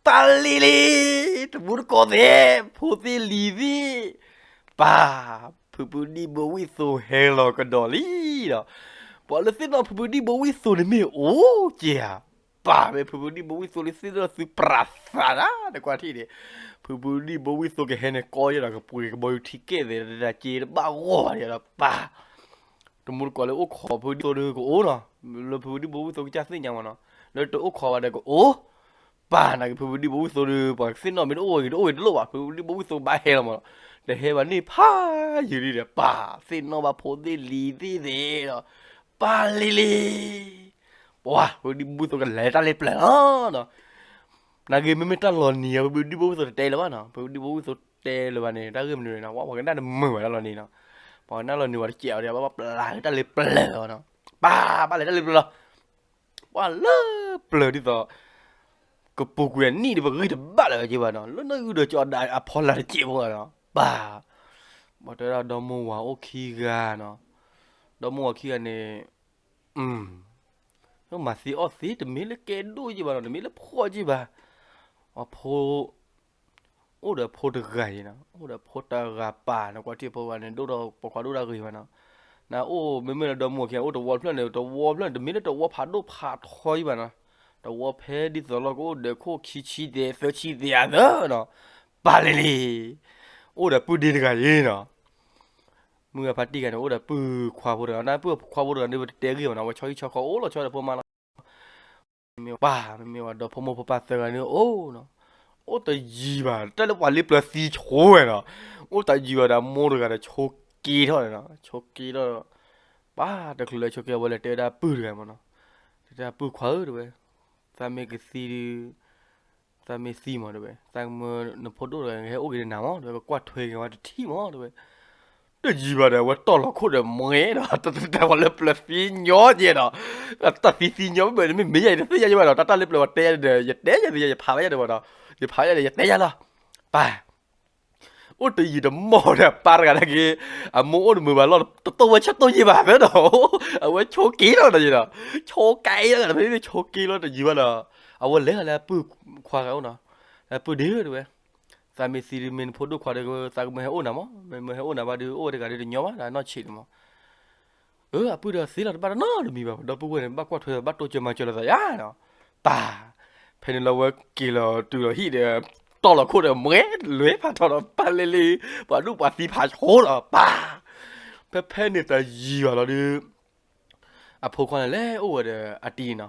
ပၢ်လံၤလံၤ, တမူတကိးသ့ၣ်, ဖိသ့ၣ်လံၤသ့ၣ်, ပၢ်, ဖုဖုဒံဘိဝံၣ်သိဟဲလီၤကဒီးလံဒီး, ပှၤလၢသ့ၣ်နီၣ်ဖုဖုဒံဘိဝံၣ်သိန့ၣ်မ့ၢ်အိၣ်က့ဧါ. ပၢ်, မ့ၢ်ဖုဖုဒံဘိဝံၣ်သိလံသ့ၣ်နီၣ်သုပြးသးနၤ နကွၢ်ထံၣ်န့ၣ်, ဖုဖုဒံဘိဝံၣ်သိကဟဲန့ၣ် ကီယဲဒီးကပှ့ၤကဘီယူၤထံကဲၣ်သ့ၣ် တၢ်စ့တဘၣ်ဂီၢ်ဘၣ်ဒီး ပၢ် တမူတကိးလၢအိၣ်ခိးဖုဒံဘိဝံၣ်သိဒီးကအိၣ်နီၤ, လၢဖုဖုဒံဘိဝံၣ်သိကစၢ်သ့ၣ်ညါမးနီၤ, လၢတအိၣ်ခိးဘၣ်ဒီးကအိၣ်, ပၢ်, နာ်က့ဖုဖုဒံဘိဝံၣ်သိဒီး ပှၤသ့ၣ်နီၣ်မ့ၢ်တအိၣ်ဝဲဂ့ၤ တအိၣ်ဂ့ၤတလိၣ်ဘၣ်, ဖုဖုဒံဘိဝံၣ်သိဘၣ်ဟဲလီၤမးနီၤ, တဟဲဘၣ်န့ၣ်ဖးယံာ်လံဒီး ပၢ်, သ့ၣ်နီၣ်ဘၣ်ဖိသ့ၣ်လံၤသ့ၣ်သ့ၣ်ဒီး, ပၢ်လံၤလံၤ, ပှၤ ဖုဖုဒံဘိဝံၣ်သိကလဲၤတၢ်လ့ပျၢၤလီၤနီၤ နာ်က့မ့မ့ၢ်တၢ်လီၤနံၤအံၤ ဖုဖုဒံဘိဝံၣ်သိတတဲလၢၤဘၣ်နီၤ, ဖုဖုဒံဘိဝံၣ်သိတဲလၢၤဘၣ်န့ၣ် တၢ်ဂ့ၢ်မနုၤန့ၣ်နီၤ, ပှၤကနၣ်တမုာ်ဘၣ်တၢ်လီၤနံၤနီၤ, ပှၤကနၣ်လီၤနံၤဝဲတစဲးအီၤဒီး ဘၣ်ပျၢ်လၢတၢ်လ့ပျၢၤလီၤနီၤ, ပၢ်, ဘၣ်လဲၤတၢ်လ့ပျၢၤလီၤ, ပှၤလၢပျၢၤဒ်သိး ကပူၤကွံာ်အနံၣ်ဒီးပဂံၢ်တဘၣ်လၢၤဝဲက့ဘၣ်နီၤ, လၢနဂုၢ်ဒီးကၠီဒၣ်အဖီလာ်တစဲးဖိနီၤ, ပၢ်, ပှၤတဲဒၣ်ဒီမါဝၤအိၣ်ခံဂၤနီၤ, ဒီမါဝၤခံဂၤန့ၣ် မၤသ့အီၣ်သ့ တမ့ၢ်လၢကဲဒိၣ်က့ဘၣ်နီၤ, တမ့ၢ်လၢဖှီၣ်က့ဘၣ်, အဖိ အိၣ်ဒီးဖိတဂၤအံၤနီၤ, အိၣ်ဒီးဖိတဂၤပၢ်နီၤ, ကွၢ်ထံၣ်ဖိဂၤန့ၣ် ဒိၣ်ဒီးပိာ်ခွါဒိၣ်တၢ်ဂ့ၤဘၣ်နီၤ, နအိၣ်မ့မ့ၢ်လၢဒီမါဝၤခံဂၤ အိၣ်တဝီဖျၢၣ်န့ၣ် တဝီဖျၢၣ်န့ၣ် တမ့ၢ်လၢတဝီဖးဒိၣ်ဖးထီအံၤဘၣ်နီၤ, တဝီဖဲဒ်သိးလီၤကအိၣ်ဒီးခိၣ်ခံဆံသဲးသၢဆံသဲးအသၢနီၤ, ပၢ်လံၤလံၤ, အိၣ်ဒီးပုၢ်ဒ့တဂၤအံၤနီၤ မုၢ်ဂၤဖါတံၢ်ဂၤန့ၣ် အိၣ်ဒီးပုၢ်ခွါဖိတဂၤ, နပုၢ်ခွါဖိတဂၤန့ၣ် ပတတဲဂ့ၢ်ဘၣ်နီၤ, အဝဲဆီဟံၣ်ဆီဃီအိၣ်လီၤဆီဒီးဖိမါလီၤ, မ့ၢ်ပၢ် မ့မ့ၢ်ဝဲဒီဖိမိၢ်ဖိပၢ်သၢဂၤန့ၣ်အိၣ်နီၤ, အိၣ်တယံၤဘၣ် တၢ်လၢပှၤလ့ပျၢၤသံဆိဝဲနီၤ, အိၣ်တယံၤဘၣ်ဒီးအမိၢ်တဂၤဒီးဆိက့ထီၣ်န့ၣ်နီၤ, ဆိက့ထီၣ်ဒီး ပၢ်တချုးလၢဆိက့အဝဲလဲၤတဲဝဲဒၣ်ပုၢ်တဂၤမးနီၤ, တဲဒၣ်ပုၢ်ခွါဧၢ တဲဝဲ, သးမ့ၢ်ကသံဒီး သးမ့ၢ်သံမး တဲဝဲ, သးကမၢနဖိဒိၣ်တဂၤ ကဟဲအိၣ်က့ၤဒီးနၤမး တဲဝဲ, ကကွၢ်ထွဲက့ၤဝဲတထံၣ်မး တဲဝဲ, တယံၤဘၣ်ဒီး အဝဲတီၢ်လီၤခိၣ်ဒီးမှဲဒီး တၢ်ပှၤလၢပျၢၤသံညီကဲဒီး, တၢ်သံသံညီမ့ၢ်ဘၣ် မ့ၢ်မ့ၢ်ယၤ ယတသ့ၣ်ညါယဘၣ်ဒီး တၢ်တၢ်လၢပျၢၤပှၤတဲယၤဒီး ယတဲယၤ ယဖးဝဲယၤဒီးဘၣ်ဒီး, ယဖးဝဲယၤဒီး ယတဲယၤလီၤ, ပၢ် အိၣ်တယံၤတမီၢ်ဒီး ပၢ်တဂၤနာ်က့ အမိၢ်အိၣ်တမုာ်ဘၣ်လီၤ တတိၢ်ဝဲဆၢတိၢ်ယံာ်ဘၣ်သၢဒီး, အဝဲဆိက့ထီၣ်ဒီးယဒီး, ဆိက့ထီၣ်ဒီး ဖဲန့ၣ်ဆိက့လီၤတယံၤဘၣ်ဒီး, အဝဲလဲၤလၢအပုၢ်ခွါဂၤအိၣ်နီၤ, ပုၢ်ဒ့ဧၢ တဲဝဲ, သးမ့ၢ်သံဒုးမ့ၢ်နဖိဒိၣ်ခွါဒီး သးကမၢဟဲအိၣ်နၤမး, မ့ၢ်မၢဟဲအိၣ်နၤဘၣ်ဒီး အိၣ်ဝဲတဂၤဒီးတညီဘၣ်ဒီးနီၢ်ဆံးန့ၣ်မး အၢ အပုၢ်ဒီးသ့လီၤတဘၣ်တနီတမံၤဘၣ်, ဒီပုၢ်ဝဲၢ်န့ၣ် ဘၣ်ကွၢ်ထွဲ ဘၣ်တိစၢၤမၤစၢၤလိာ်သးယါနီၤ, ပၢ်, ဖဲန့ၣ်လီၤဝဲက့ၤလီၤတုၤလီၤဟံၣ်ဒီး တီၢ်လီၤခိၣ်ဒီး မှဲလွဲဖးထီဒီး ပၢ်လ့လ့, ပှၤဒူၣ်ပှၤသံဖးဆိဒီး ပၢ်, ဖဲဖဲန့ၣ်တယံၤဘၣ်လီၤဒုး အဖိခွါန့ၣ်လဲၤအိၣ်ဝဲဒီးအတံၤနီၤ,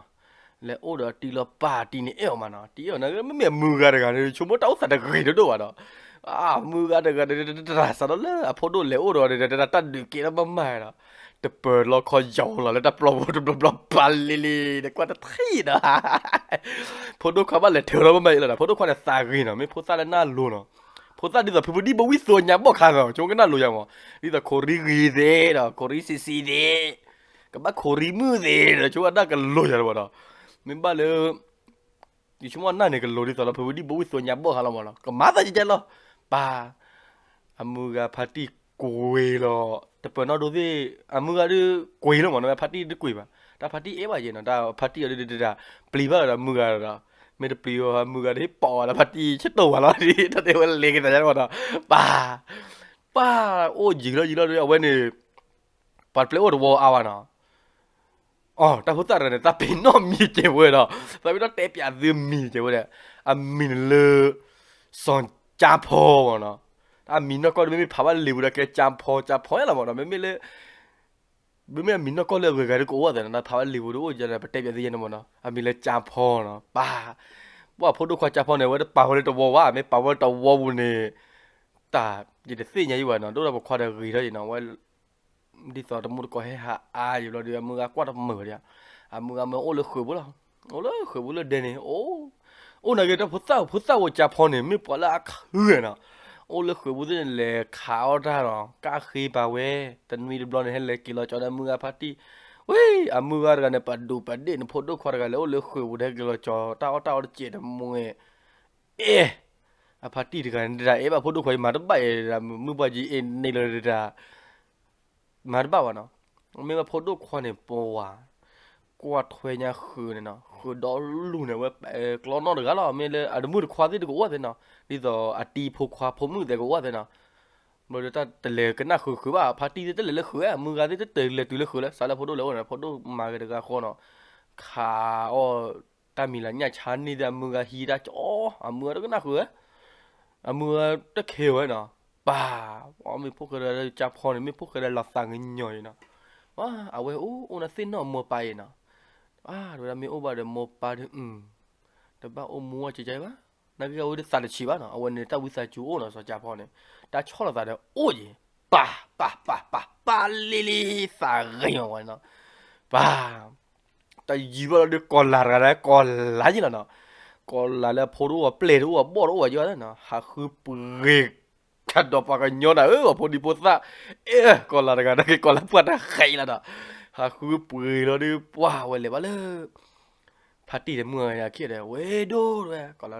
လဲၤအိၣ်ဒီးအတံၤလီၤ ပၢ်အတံၤန့ၣ်အဲၣ်အီၤမးနီၤ, တံၤအဲၣ်အီၤန့ၣ် မ့မ့ၢ်အမုၢ်ဂၤတဂၤန့ၣ် ဆိကမိၣ်တၢ်အိၣ်သးတဂ့ၤတဒိၣ်ဘၣ်ဒီး, အမုၢ်ဂၤတဂၤန့ၣ် တၢ်စးထီၣ်လၢအဖိဒိၣ်လဲၤအိၣ်ဒီး တၢ်တၢ်ဒုးကဲထီၣ်ဘၣ်မးဒီး, တပၢၤလီခီယီၤလီၤလၢတၢ်ပျီပူၤတဘျီဘျီ ပၢ်လ့လ့ နကွၢ်တထံၣ်ဒီး ဖိဒိၣ်ခွါဘၣ်လဲၤထၢထီၣ်ဘၣ်မးအံၤလီၤဒီး ဖိဒိၣ်ခွါန့ၣ်သးဂ့ၤနီၤ, မ့ၢ်ဖိသၣ်လၢနၢ်လိၤနီၤ, ဖိသၣ်ဒ်သိးဖုဖုဒံဘိဝံၣ်သိညါဘီၣ်ခါနီၤ, ဆိကနၣ်လိၤယၤမး, ဒ်သိးခိၣ်ရံဂ့ၤသ့ဒီး ခိၣ်ရံဆံးဆံးသ့, ကဘၣ်ခိၣ်ရံမုၣ်သ့ဒီး ဆိကနၣ်ကလိၤယၤတဘၣ်ဒီး, မ့ၢ်ဘၣ်လၢ ယဆိကမိၣ်နၢ်န့ၣ်ကလိၤဒ်သိးလီၤ ဖုဖုဒံဘိဝံၣ်သိညါဘီၣ်ခါလီၤမးနီၤ, ကမၤသးကဲကဲလီၤ, ပၢ် အမုၢ်ဂၤဖါတံၢ်ကွံာ်လီၤ, တပၢၤနီၣ်ဒိသ့ၣ်, အမုၢ်ဂၤဒုးကွံာ်လီၤမးနီၤ, ဖါတံၢ်တကွံာ်ဘၣ်, တၢ်ဖါတံၢ်အဲၣ်ဘၣ်ယဲနီၤ, တၢ်ဖါတံၢ်အီၤဒုးဒုးဒၣ်, ပျံၤဘၣ်လီၤဒီးမုၢ်ဂၤဒီး, မ့ၢ်တပျံၤအီၤ မုၢ်ဂၤဒုးပိာ်ဝဲလီၤ ဖါတံၢ်ဆ့တိၢ်ဝဲလီၤ, တၢ်တဲဝဲလဲၤက့ၤသးယါမးနီၤ, ပၢ်, ပၢ်, အိၣ်ယံာ်လီၤယံာ်လီၤဒီး အဝဲန့ၣ် ပှၤတပျဲအိၣ်တဝီအါဝဲနီၤ အီ တၢ်ဖိသၣ်တဂၤန့ၣ် သးပ့ၤနီၣ်မံၤစဲးဝဲဒီး သးပ့ၤနီၣ်တဲပၠးသုမံၤစဲးဝဲဒီး အမံၤန့ၣ်လၢ စီၤကၠါဖီမးနီၤ, အမံၤနီၢ်ကီၢ်ဒီး မ့မ့ၢ်ဖးဘၣ်လံာ်ပူၤဒီး ကဲကၠါဖီ ကၠါဖီလီၤမးနီၤ, မ့မ့ၢ်လၢ မ့မ့ၢ်အမံၤနီၢ်ကီၢ်လၢအဂၤဂၤဒီးကအိၣ်သးနီၤ, ဖးဘၣ်လံာ်ပူၤဒီးအိၣ်ယၤဒီး ပတဲပၠးသုယဲန့ၣ်မးနီၤ, အမံၤလၢကၠါဖီနီၤ, ပၢ်, ပှၤဖိဒိၣ်ခွါကၠါဖီန့ၣ် အဝဲတပာ်ဝဲလၢတဝီဘၣ်, မ့ၢ်ပာ်ဝဲလၢတဝီပူၤန့ၣ် တၢ် ယတသ့ၣ်ညါယံၤဘၣ်နီၤ, ဒိၣ်ဒီးပခွါဒီးဂ့ၤထီၣ်ယံၤနီၤ, အဝဲ ဒ်သိးတမူတကိးဟဲဟးအါယံၤဘျီဒီး အမုၢ်ဂၤကွၢ်တမုာ်ဝဲဒၣ်, အမုၢ်ဂၤမ့ၢ်အိၣ်လၢဃုာ်ပူၤလီၤ, အိၣ်လၢဃုာ်ပူၤလၢဒဲန့ၣ်, အိၣ်နာ်က့ တၢ်ဖိသၣ်ဖိသၣ်ဝဲကၠါဖီန့ၣ် မ့ၢ်ပှၤလၢအခူနီၤ, အိၣ်လၢဃုာ်ပူၤသ့ၣ်န့ၣ် လဲၤခးအီၣ်တၢ်ဒီး ကၣ်ဃ့ပာ်ဝဲ, တနွံတဘျီန့ၣ် ဟဲလဲၤက့ၤလီၤကၠီဒီးအမုၢ်ဂၤဖါတံၢ်, ဝဲ အမုၢ်ဂၤတဂၤန့ၣ် ပဒိၣ်ပဒ့ၣ်န့ၣ် ဖိဒိၣ်ခွါတဂၤလဲၤအိၣ်လၢဃုာ်ပူၤ ဟဲက့ၤလီၤကၠီ တၢ်အီၣ်တၢ်အီတစဲးတမှဲ အဲ အဖါတံၢ်တဂၤန့ၣ်ဒၣ် အဲၣ်ဘၣ်ဖိဒိၣ်ခွါ ယမၤတဘၣ်အဲၣ်ဒၣ် မုၢ်ပှၢ်ကံအ့ၣ်န့ၣ်လၢဒၣ် မၤတဘၣ်ဘၣ်နီၤ, မ့ၢ်ဘၣ်ဖိဒိၣ်ခွါန့ၣ် ပဝၤ ကွၢ်ထွဲညါဃုာ်န့ၣ်နီၤ, ဃုာ်ဒီလူၢ်န့ၣ် အဝဲကျီနီၣ်တဂၤလီၤ, မ့ၢ်လၢအတမုၣ်တခွါသ့ၣ်တကအိၣ်သ့နီၤ, ဒ်သိးအတံၤဖိခွါဖိမုၣ်သ့ၣ်ကအိၣ်သ့နီၤ, ဘျီဒီးတၢ်တလဲၤကနၣ်ဃုာ်ဃုာ်ဘၣ်, ဖါတံၢ်သ့ၣ်တလဲၤလၢဃုာ်ဝဲ, အမုၢ်ဂၤသ့ၣ်တတဲာ်လဲၤတုၤလၢဃုာ်လၢ စးလၢဖိဒိၣ်လဲၤအိၣ်န့ၣ် ဖိဒိၣ်မၤဂ့ၤတဂၤဃီနီၤ, ခးအီၣ် တၢ်မံၤလၢညၣ်ဆါန့ၢ်သ့ၣ်အမုၢ်ဂၤဟံးတၢ်ကၠီ, အမုၢ်ဂၤတကနၣ်ဃုာ်ဝဲ အမုၢ်ဂၤတခဲဝဲနီၤ, ပၢ်, မ့ၢ်ဖိၣ်ဃဲဒီးကၢ်ဖီန့ၣ် မ့ၢ်ဖိၣ်ဃဲဒီးလီၤသးကညီၤအံၤနီၤ, အဝဲအိၣ်အိၣ်နသ့ၣ်နီၣ်မိၢ်ပၢ်အံၤနီၤ, အဝဲဒၣ်မ့ၢ်အိၣ်ဘၣ်ဒီးမိၢ်ပၢ်ဒီး တဘၣ်အိၣ်မူဝဲကကဲဘၣ်, နာ်က့အဝဲဒၣ်သးတဆံးဘၣ်နီၤ, အဝဲန့ၣ်တၢ်ဝံသးစူၤအိၣ်နီၤ, စီၤကၢ်ဖီန့ၣ် တၢ်ဆီၣ်လီၤသးဒီးအိၣ်ယံၤ, ပၢ် ပၢ် ပၢ် ပၢ် ပၢ်လံလံ သးဂ့ၤမးဝဲနီၤ, ပၢ် တယံာ်ဘၣ်လီၤဒီးကီၤလၤတဂၤဒီး ကီၤလၤယံၤလီၤနီၤ, ကီၤလၤလၢအဖိတအိၣ်အပျဲၢ်တအိၣ်အဘီၣ်တအိၣ်အယီၤနီၤ, ဟးဃုပှ့ၤ ကဒီးပှၤကညီနၤဧၢ, ပှၤဖိဒံဖိသၣ်, အဲ ကီၤလၤတဂၤဒီးက့ၤကီၤလၤပှၢ်တၢ်ဃဲးလီၤနီၤ, ဟးဃုပှ့ၤလီၤဒီး ပှၢ်ဝဲလဲၤဘၣ်လၢ ဖါတံၢ်ဒီးမုၢ်ဂၤယၤခံဒီး ဝဲဒိၣ်ဝဲ ကီၤလၤ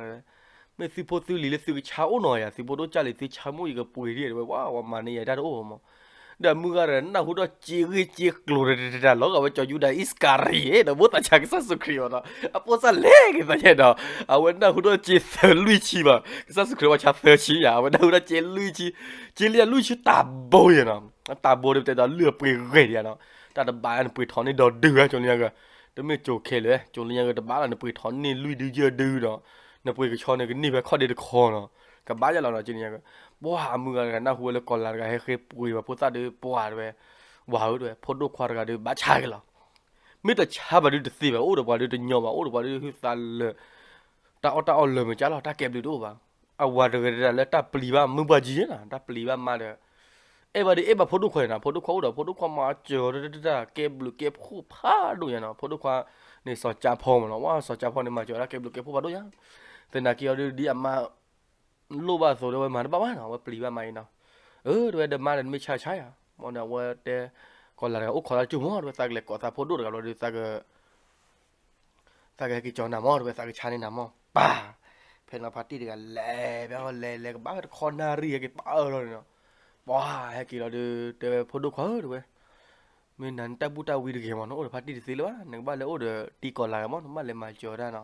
မ့ၢ်သုဖိသုလံၤလၢသုကဆါအိၣ်နီၤယၤ, သုဖိဒိၣ်ကၢ်လံၤသုဆါမ့ၢ်ယကပှ့ၤဒ်ဝဲ, ပှၤမၤန့ၢ်ယၤတၢ်တအိၣ်မး, ဒီးမုၢ်ဂၤဒီးနၢ်ဟူထီၣ်စ့ဂ့ၢ်စ့ကျိၤတတတၢ်လီၤ, အဝဲကၠီယူဒၤအံၣ်စကၤရံၤဒီး မိၣ်သးဆါကစၢ်ယ့ၣ်ၡူးခရံာ်အီၤနီၤ, အဖိသၣ်လဲၤက့ၤသးယဲဒီး အဝဲနၢ်ဟူထီၣ်စ့သၢလွံၢ်ဆံဘၣ်, ကစၢ်ယ့ၣ်ၡူးခရံာ်ဝဲဆါသၢဆံယၤ, အဝဲနၢ်ဟူထီၣ်စ့လွံၢ်ဆံ, စ့လံယၤလွံၢ်ဆံတၢ်ဘိယဲနီၤ, တၢ်ဘိဒီးပတဲဒီးလုၢ်အပှ့ၤဂ့ၤဒံးနီၤ, တၢ်တဘၣ်နပှ့ၤထီၣ်န့ၢ်ဒီးဒုးဝဲ ကၠီလံညါက, တမ့ၢ်ကၠိခဲလၢာ်, ကၠီလံညါကတဘၣ်လီၤ နပှ့ၤထီၣ်န့ၢ်လွံၢ်ဒုယဲၢ်ဒုဒီး, နပှ့ၤကဆီန့ၣ်ကန့ၢ်ဖဲခီၣ်ဒ့တခီနီၤ, ကဘၣ်ယလီၤနီၤ ကၠီလံညါက, ပှၤအမုၢ်ဂၤတဂၤနၢ်ဟူဝဲလၢကီၤလၤတဂၤဟဲဃ့ပှ့ၤဘၣ်ဖိသၣ်ဒီး ပှၢ်ဝဲဒၣ်ဝဲ ဖိဒိၣ်ခွါတဂၤဒီး ဘၣ်ဆါက့ၤလီၤ, မ့ၢ်တဆါဘၣ်ဒုးတသ့ဘၣ်, အိၣ်ဒီးပှၤဒုးတညီဘၣ်, အိၣ်ဒီးပှၤဒုးဟုသးလၢာ်, တၢ်အီၣ်တၢ်အီလၢာ်မ့ၢ်ကၢ်လီၤ, တၢ်ကဲဘျုးတအိၣ်ဘၣ်, အဝၤတဂၤတဂၤလၢတၢ်ပျံၤဘၣ်မုၢ်ပှၢ်ကံယဲနီၤ, တၢ်ပျံၤဘၣ်မါဒီး အဲၣ်ဘၣ်ဒုးအဲၣ်ဘၣ်ဖိဒိၣ်ခွါန့ၣ်နီၤ, ဖိဒိၣ်ခွါအိၣ်ဒီး ဖိဒိၣ်ခွါမၤစၢၤတၢ် ကဲဘျုးကဲဖှိၣ်ဖးဒိၣ်ညါနီၤ, ဖိဒိၣ်ခွါန့ၣ်စီၤကၠါဖီမ့ၢ်နီၤ, ဝဲစီၤကၠါဖီန့ၣ် မၤစၢၤတၢ်ကဲဘျုးကဲဖှိၣ်ဖးဒိၣ်ညါ, သနာ်က့အီၤဒုးဒ်အမါ လိၣ်ဘၣ်အသိးဒီး အဝဲမၤတဘၣ်ဘၣ်နီၤ, အဝဲပျံၤဘၣ်မါအံၤနီၤ, အၢ တဝဲဒီးမါဒီးနမ့ၢ်ဆါဆါယၤ, မ့ၢ်န့ၣ် အဝဲတဲ ကီၤလၤတဂၤအိၣ်ခိးတၢ်ကၠိမ့ၢ် တဝဲသးကလဲၤကိးသးဖိဒိၣ်တဂၤဘျီဒီး သးကဟဲက့ၤကၠီနၤမ့ၢ် တဝဲသးကဆါန့ၢ်နၤမ့ၢ်, ပၢ်, ဖဲန့ၣ်ဖါတံၢ်တဂၤလဲၤ ဖဲလဲၤလဲၤကဘၣ်တခီနၣ်ရံၣ်ဟဲက့ၤပာ်အၢၣ်လီၤန့ၣ်နီၤ, ပှၤဟဲက့ၤလီၤဒီး တဲဝဲဖိဒိၣ်ခွါဧၢ တဝဲ မ့ၢ်နၤနတၢ်ဘူၣ်တၢ်ဝံတဂ့ၤမ့ၢ်နီၤ, အိၣ်ဒီးဖါတံၢ်တသ့လၢၤဘၣ်, နကဘၣ်လဲၤအိၣ်ဒီးတံၤကီၤလၤဂၤမ့ၢ် နဘၣ်လဲၤမၤစၢၤတၢ်နီၤ,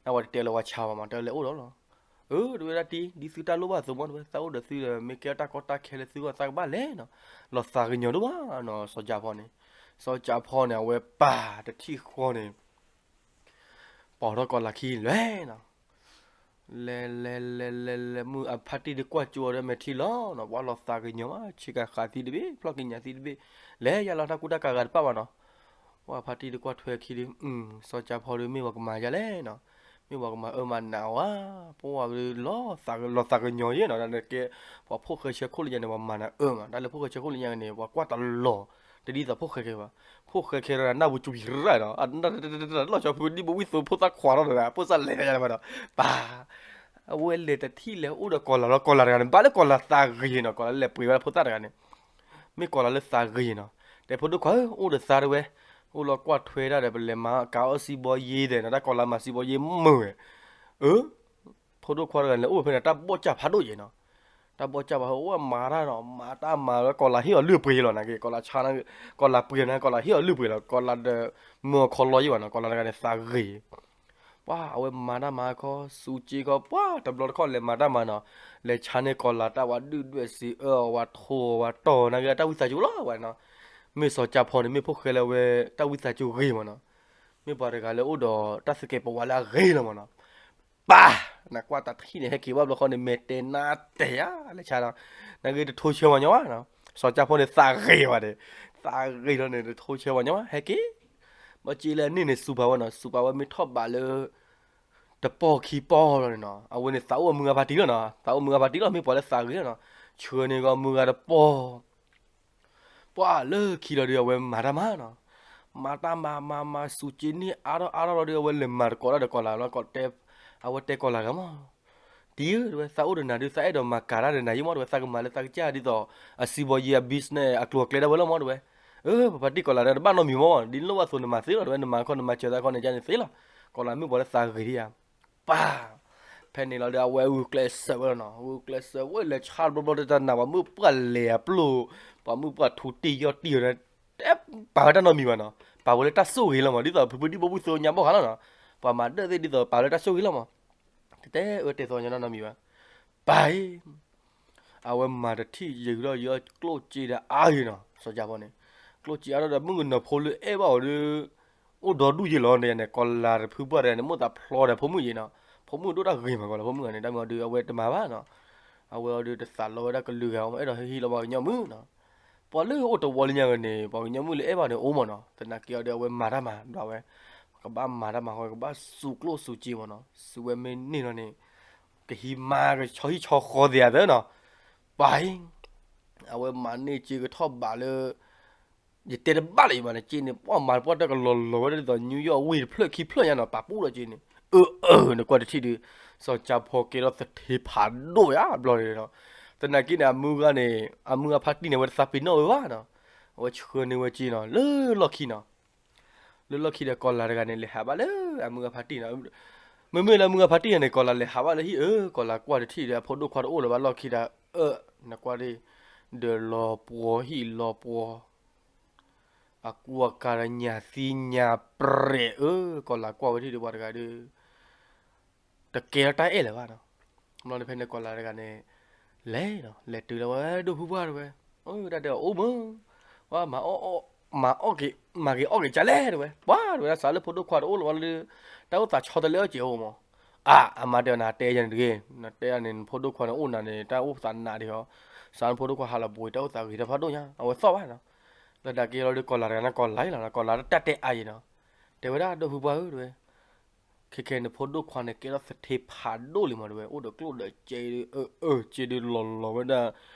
နဝဲတတဲလၢၤဝဲဆါဘၣ်မ့ၢ် တဲလဲၤအိၣ်ဒီးလီၤ, အၢ တဝဲဒၣ်တံၤ ဒ်သုတၢ်လိၣ်ဘၣ်အသိးမ့ၢ် တဝဲသးအိၣ်ဒီးသုဒီး မ့ၢ်ကဲတၢ်ကီတၢ်ခဲလၢသုဂီၢ် သးကဘၣ်လဲၤနီၤ, လီၤသးကညီၤဒိၣ်ဘၣ်နီၤ စီၤကၠါဖီန့ၣ်, စီၤကၠါဖီန့ၣ် အဝဲပၢ်တထံၣ်ဃီန့ၣ် ပိာ်ထီၣ်ကီၤလၤခံလဲၤနီၤ, လဲၤလဲၤလဲၤလဲၤလဲၤ မုၢ်အဖါတံၢ်ဒုးကွၢ်ကၠိအီၤဒီးမဲာ်ထံလီၤနီၤ, ပှၤလီၤသးကညီၤမး ဆ့ကၤဃးသံတဘ့ၣ် ဖျီၣ်က့ၤညၣ်သံတဘ့ၣ်, လဲၤယါလီၤတၢ်ကူတၢ်ကၤဂၤတပၣ်ဘၣ်နီၤ, ပှၤဖါတံၢ်ဒုးကွၢ်ထွဲခံဒုး, စီၤကၠါဖီဒုး မ့ၢ်ပှၤကမၤယါလဲၣ်နီၤ, မ့ၢ်ပှၤကမၤအၢမၤနးဝဲ, ပှၤလီၤသးကညီၤယဲနီၤ, တၢ်လၢကဲ ပှၤဖိၣ်ဃဲဆဲခိၣ်လၢညါန့ၣ် ပှၤမၤနၤအၢမး, တၢ်လၢဖိၣ်ဃဲဆဲခိၣ်လၢညါန့ၣ် ပှၤကွၢ်တလီၤ, တဒ်သိးဖိၣ်ဃဲခဲဘၣ်, ဖိၣ်ဃဲခဲဒီးနၢ်ပူၤကွံရၣ်နီၤ, လီၤဆီဖုဒံၣ်ဘိဝံၣ်သိဖိသၣ်ခွါထီၣ်ဒီး ဖိသၣ်လဲၤညါဘၣ်ဒီး, ပၢ် အဝဲလဲၤတထံၣ်လဲၤအိၣ်ဒီးကီၤလၤလီၤ, ကီၤလၤတဂၤန့ၣ် ဘၣ်လၢကီၤလၤသးဂ့ၤနီၤ, ကီၤလၤလၢလဲၤပှ့ၤဝဲဒၣ်ဖိသၣ်တဂၤန့ၣ်, မ့ၢ်ကီၤလၤလၢသးဂ့ၤနီၤ, တဲဖိဒိၣ်ခွါဧၢ အိၣ်ဒီးသးတဝဲ, အိၣ်လီၤကွၢ်ထွဲဒၣ်ဒီး ပလဲၤမၤကၤအီၣ်စံဘီယ့သဲးနီၤ, တၢ်ကီၤလၤမၤစံဘီယ့မုာ်ဝဲ, အၢ ဖိဒိၣ်ခွါတဂၤန့ၣ် အိၣ်ဝဲဖဲန့ၣ် တၢ်ဘီၣ်ကၢ်ဖးဒိၣ်ယဲနီၤ, တၢ်ဘီၣ်ကၢ်ဖးဒိၣ် အိၣ်ဝဲမၤတၢ်နီၤ, မၤတၢ်မၤဝဲ ကီၤလၤဟ့ၣ်အီၤလုၢ်အပှ့ၤလီၤ, နာ်က့ ကီၤလၤဆါ, ကီၤလၤပှ့ၤန့ၣ် ကီၤလၤဟ့ၣ်အီၤလုၢ်ပှ့ၤလီၤ, ကီၤလၤဒီး မၢအီၤခီလီယဲဘၣ်နီၤ, ကီၤလၤတဂၤန့ၣ် သးဂ့ၤ ပှၤအဝဲမၤတၢ်မၤခီ စူးက့ခီ ပှၤတဘျီတခီၣ်လဲၤမၤတၢ်မၤနီၤ, လဲၤဆါန့ၢ်ကီၤလၤတၢ် ဝဲဒုၣ်ဒွဲၣ်စံးအၢအီၤ ဝဲထိၣ်အီၤ ဝဲတီၢ်အီၤ နာ်က့ တၢ်ဝံသးစူၤလီၤဝဲနီၤ, မ့ၢ်စီၤကၠါဖီန့ၣ် မ့ၢ်ဖိၣ်ဃဲလၢအဝဲ တၢ်ဝံသးစူၤဂ့ၤမးနီၤ, မ့ၢ်ပှၤတဂၤလၢအိၣ်ဒီးတၢ်သုးကဲၤပဝးလၢအဂ့ၤလီၤမးနီၤ, ပၢ်, နကွၢ်တၢ်ထံၣ်န့ၣ် ဟဲက့ၤဘၣ်ဘျီဃီန့ၣ် မဲာ်တဲနါတဲယၤ လဲၤဆါနီၤ, နာ်က့ တထိဆၢဝဲညီဘၣ်နီၤ, စီၤကၠါဖီန့ၣ် သးဂ့ၤဝဲန့ၣ်, သးဂ့ၤလီၤန့ၣ် တထိဆၢဝဲညီဘၣ် ဟဲက့ၤ ဘၣ်က့လၢအန့ၣ်န့ၣ် စူးပာ်ဝဲနီၤ, စူးပာ်ဝဲမ့ၢ်ထီၣ်ဘးလၢ တပီၢ်ခံပီၢ်လီၤန့ၣ်နီၤ, အဝဲန့ၣ်သးအိၣ်မုၢ်ဂၤဖါတံၢ်လီၤနီၤ, သးအိၣ်မုၢ်ဂၤဖါတံၢ်လီၤ, မ့ၢ်ပှၤလၢသးဂ့ၤလီၤနီၤ, ဆှၢန့ၢ်ကီးမုၢ်ဂၤတပီၢ်, ပှၤလၢခံလီၤဒီး အဝဲမၤတၢ်မၤနီၤ, မၤတၢ်မၤမၤမၤ စူးက့န့ၢ်အါထီၣ်အါထီၣ်လီၤဒီး အဝဲလဲၤမၤတကိးတၢ်ဒီးကီၤလၤလီၤ, အဝဲတဲကီၤလၤဂၤမး တံၤဧၢ တဝဲ သးအိၣ်ဒီးနၤဒုး သးအဲၣ်ဒိးမၤကၤတၢ်ဒီးနၤယံမး တဝဲ သးကမၤလၢသးကစၢ်ဒ်သိး အစံးဘီယံၤအ business အကျိၤအကျဲဒၣ်ဝဲလီၤမး တဝဲ, အၢ ပဖါတံၢ်ကီၤလၤဒီး တဘၣ်နီတမံၤမး ဒ်လိၣ်ဘၣ်အသိးနမၤသ့လီၤ တဝဲ နမၤခီနမၤစၢၤသးခီန့ၣ် ကန့ၣ်သ့လီၤ, ကီၤလၤမ့ၢ်ပှၤလၢသးဂ့ၤဒံးဧါ, ပၢ်, ဖဲန့ၣ်လီၤဒီး အဝဲဂုာ်ကျဲးစၢးဝဲလီၤနီၤ, ဂုာ်ကျဲးစၢးဝဲလဲၤဆါတဘျီဘျီတၢ်နၤ ပှၤမုၣ်ပှၢ်လဲၤအပျိၢ်, ပှၤမုၣ်ပှၢ်ထူတံၢ်ယီၢ်တံၢ်ဝဲ တဲပာ်ဝဲတၢ်နီတမံၤဘၣ်နီၤ, ပာ်ဝဲလၢတၢ်ဆိၣ်ဂ့ၤလီၤမး, ဒ်သိးဖုဖုဒံၣ်ဘိဘုၣ်သ့ၣ်ညါဘီၣ်ဃးလီၤနီၤ, ပှၤမၤဒၢၣ်သ့ၣ်ဒ်သိးပာ်ဝဲလၢတၢ်ဆိၣ်ဂ့ၤလီၤမး, တတဲအၢတဲသီညါနီတမံၤဘၣ်, ပၢ်အံၤ အဝဲမၤတထံၣ်ယုာ်ထီၣ်ယုာ်ကျိၣ်စ့ဒီးအါဂ့ၤနီၤ, စီၤကၠါဖီန့ၣ်, ကျိၣ်စ့အါထီၣ်ဒီး မုၣ်ကနီၤဖိလၢအဲၣ်ဘၣ်အီၤဒီး အိၣ်ဒီဒူၣ်ယဲလီၤန့ၣ်, ကီၤလၤတဖုပှၢ်တဂၤန့ၣ် မိၣ်သးဖျီဒီးဖိမုၣ်ယဲနီၤ, ဖိမုၣ်ဒိၣ်တၢ်ဂ့ၤမးကီးလီၤ, ဖိမုၣ်ဂၤန့ၣ် တၢ်မၤအီၤဒီးအဝဲတမၤဘၣ်နီၤ, အဝဲအီၤဒီးတသးလီဝဲဒၣ်ကလုာ်ဂၤ အဲၣ်ဒိးဟ့ၣ်လီၤပှၤကညီမုၣ်နီၤ, ပှၤလၢအိၣ်တဝီလၢညါဂၤန့ၣ် ပှၤကညီမုၣ်လၢအဲၣ်ဘၣ်န့ၣ်အိၣ်မးနီၤ, သနာ်က့အီၤဒီးအဝဲမၤတၢ်မၤဒီးဝဲ, ကဘၣ်မၤတၢ်မၤဃီ ကဘၣ်စူးကျိၣ်စူးစ့မးနီၤ, စူးဝဲမ့ၢ်န့ၢ်လီၤန့ၣ် ကဟံးမါကဆီဟံၣ်ဆီဃီသ့ဧါသၢနီၤ, ပၢ်အံၤ အဝဲမၤန့ၢ်စ့ကထီၣ်ဘးလၢ ယတဲတဘၣ်လၢၤယမးန့ၣ်, စ့န့ၣ် ပှၤမၤတပှၢ်တၢ်ကလီၤလီၤဝဲဒၣ်ဒ်သိး New York ဝ့ၢ်တဖျၢၣ်ခံဖျၢၣ်ညါနီၤ, ပာ်ပူၣ်ဒီးစ့န့ၣ်, အၢ အၢ နကွၢ်တထံၣ်ဒုး, စီၤကၠါဖီကဲထီၣ်သထ့ဖးဒိၣ်ဝဲဧါဘျီန့ၣ်နီၤ, သနာ်က့န့ၣ် အမုၢ်ဂၤန့ၣ် အမုၢ်ဂၤဖါတံၢ်န့ၣ် အဝဲတသးပ့ၤနီၣ်ဝဲဘၣ်နီၤ, အဝဲဆှၢန့ၢ်ဝဲစ့နီၤ လၢလီၢ်ခံနီၤ လၢလီၢ်ခံဒီးကီၤလၤတဂၤန့ၣ် လဲၤဟးဘၣ်လၢအမုၢ်ဂၤဖါတံၢ်နီၤ, မ့မ့ၢ်လၢအမုၢ်ဂၤဖါတံၢ်န့ၣ် ကီၤလၤလဲၤဟးဘၣ်လၢဟံၣ်အၢ, ကီၤလၤကွၢ်တထံၣ်ဒီး အဖိဒိၣ်ခွါတအိၣ်လၢၤဘၣ်လီၢ်ခံဒီး, အၢ, နကွၢ်ဒ်, ဒီးလီၤပှီၤဟံၣ်လီၤပှီၤ, အကူအကၤဒီးညၣ်သံညၣ်ပြဲးအၢ, ကီၤလၤကွၢ်ဝဲထံၣ်ဒီးပှၤတဂၤဒီး တကဲထီၣ်တၢ်အဲၣ်လၢၤဘၣ်နီၤ, ဘျီန့ၣ်ဖဲန့ၣ်ကီၤလၤတဂၤန့ၣ်, လဲၤနီၤ လဲၤတုၤလၢဝဲဒိၣ်ဖုပှၢ်တဝဲ, တၢ်တဲအီၤအိၣ်မး, ဝဲမၤအီၣ်, မၤအီၣ်က့ၤ, မၤက့ၤအီၣ်က့ၤကလဲၣ်တဝဲ, ပှၤတဝဲဒၣ်စးလၢဖိဒိၣ်ခွါတအိၣ်လၢၤဘၣ်လၢ, တၢ်အိၣ်သးဆီတလဲအီၣ်က့ၤအိၣ်မး, အါ, အမါတဲအီၤနၤတဲယၤန့ၣ်တဂ့ၤ, နတဲယၤန့ၣ် နဖိဒိၣ်ခွါန့ၣ်အိၣ်နၤန့ၣ် တၢ်အိၣ်သးနးဒံးဟီ, စးလၢဖိဒိၣ်ခွါဟးလီၤပှ့ၤ တၢ်အိၣ်သးဂ့ၤတၢ်ဖးဒိၣ်ညါ အဝဲသီၣ်ဘၣ်နီၤ, လၢဒၣ်က့ၤလီၤဒီးကီၤလၤတဂၤန့ၣ်ကီၤလၤလီၤ ကီၤလၤတၢ်တဲအါယံၤနီၤ, တဲဝဲဒၣ်ဒိၣ်ဖုပှၢ်ဧၢတဝဲ ခဲခဲန့ၣ် ဖိဒိၣ်ခွါန့ၣ်ကဲထီၣ်သထ့ဖးဒိၣ်လံမးတဝဲ, အိၣ်ဒီးကျိၣ်ဒီးစ့ဒီး အၢ အၢ စ့ဒီးလီၤလီၤဝဲဒၣ်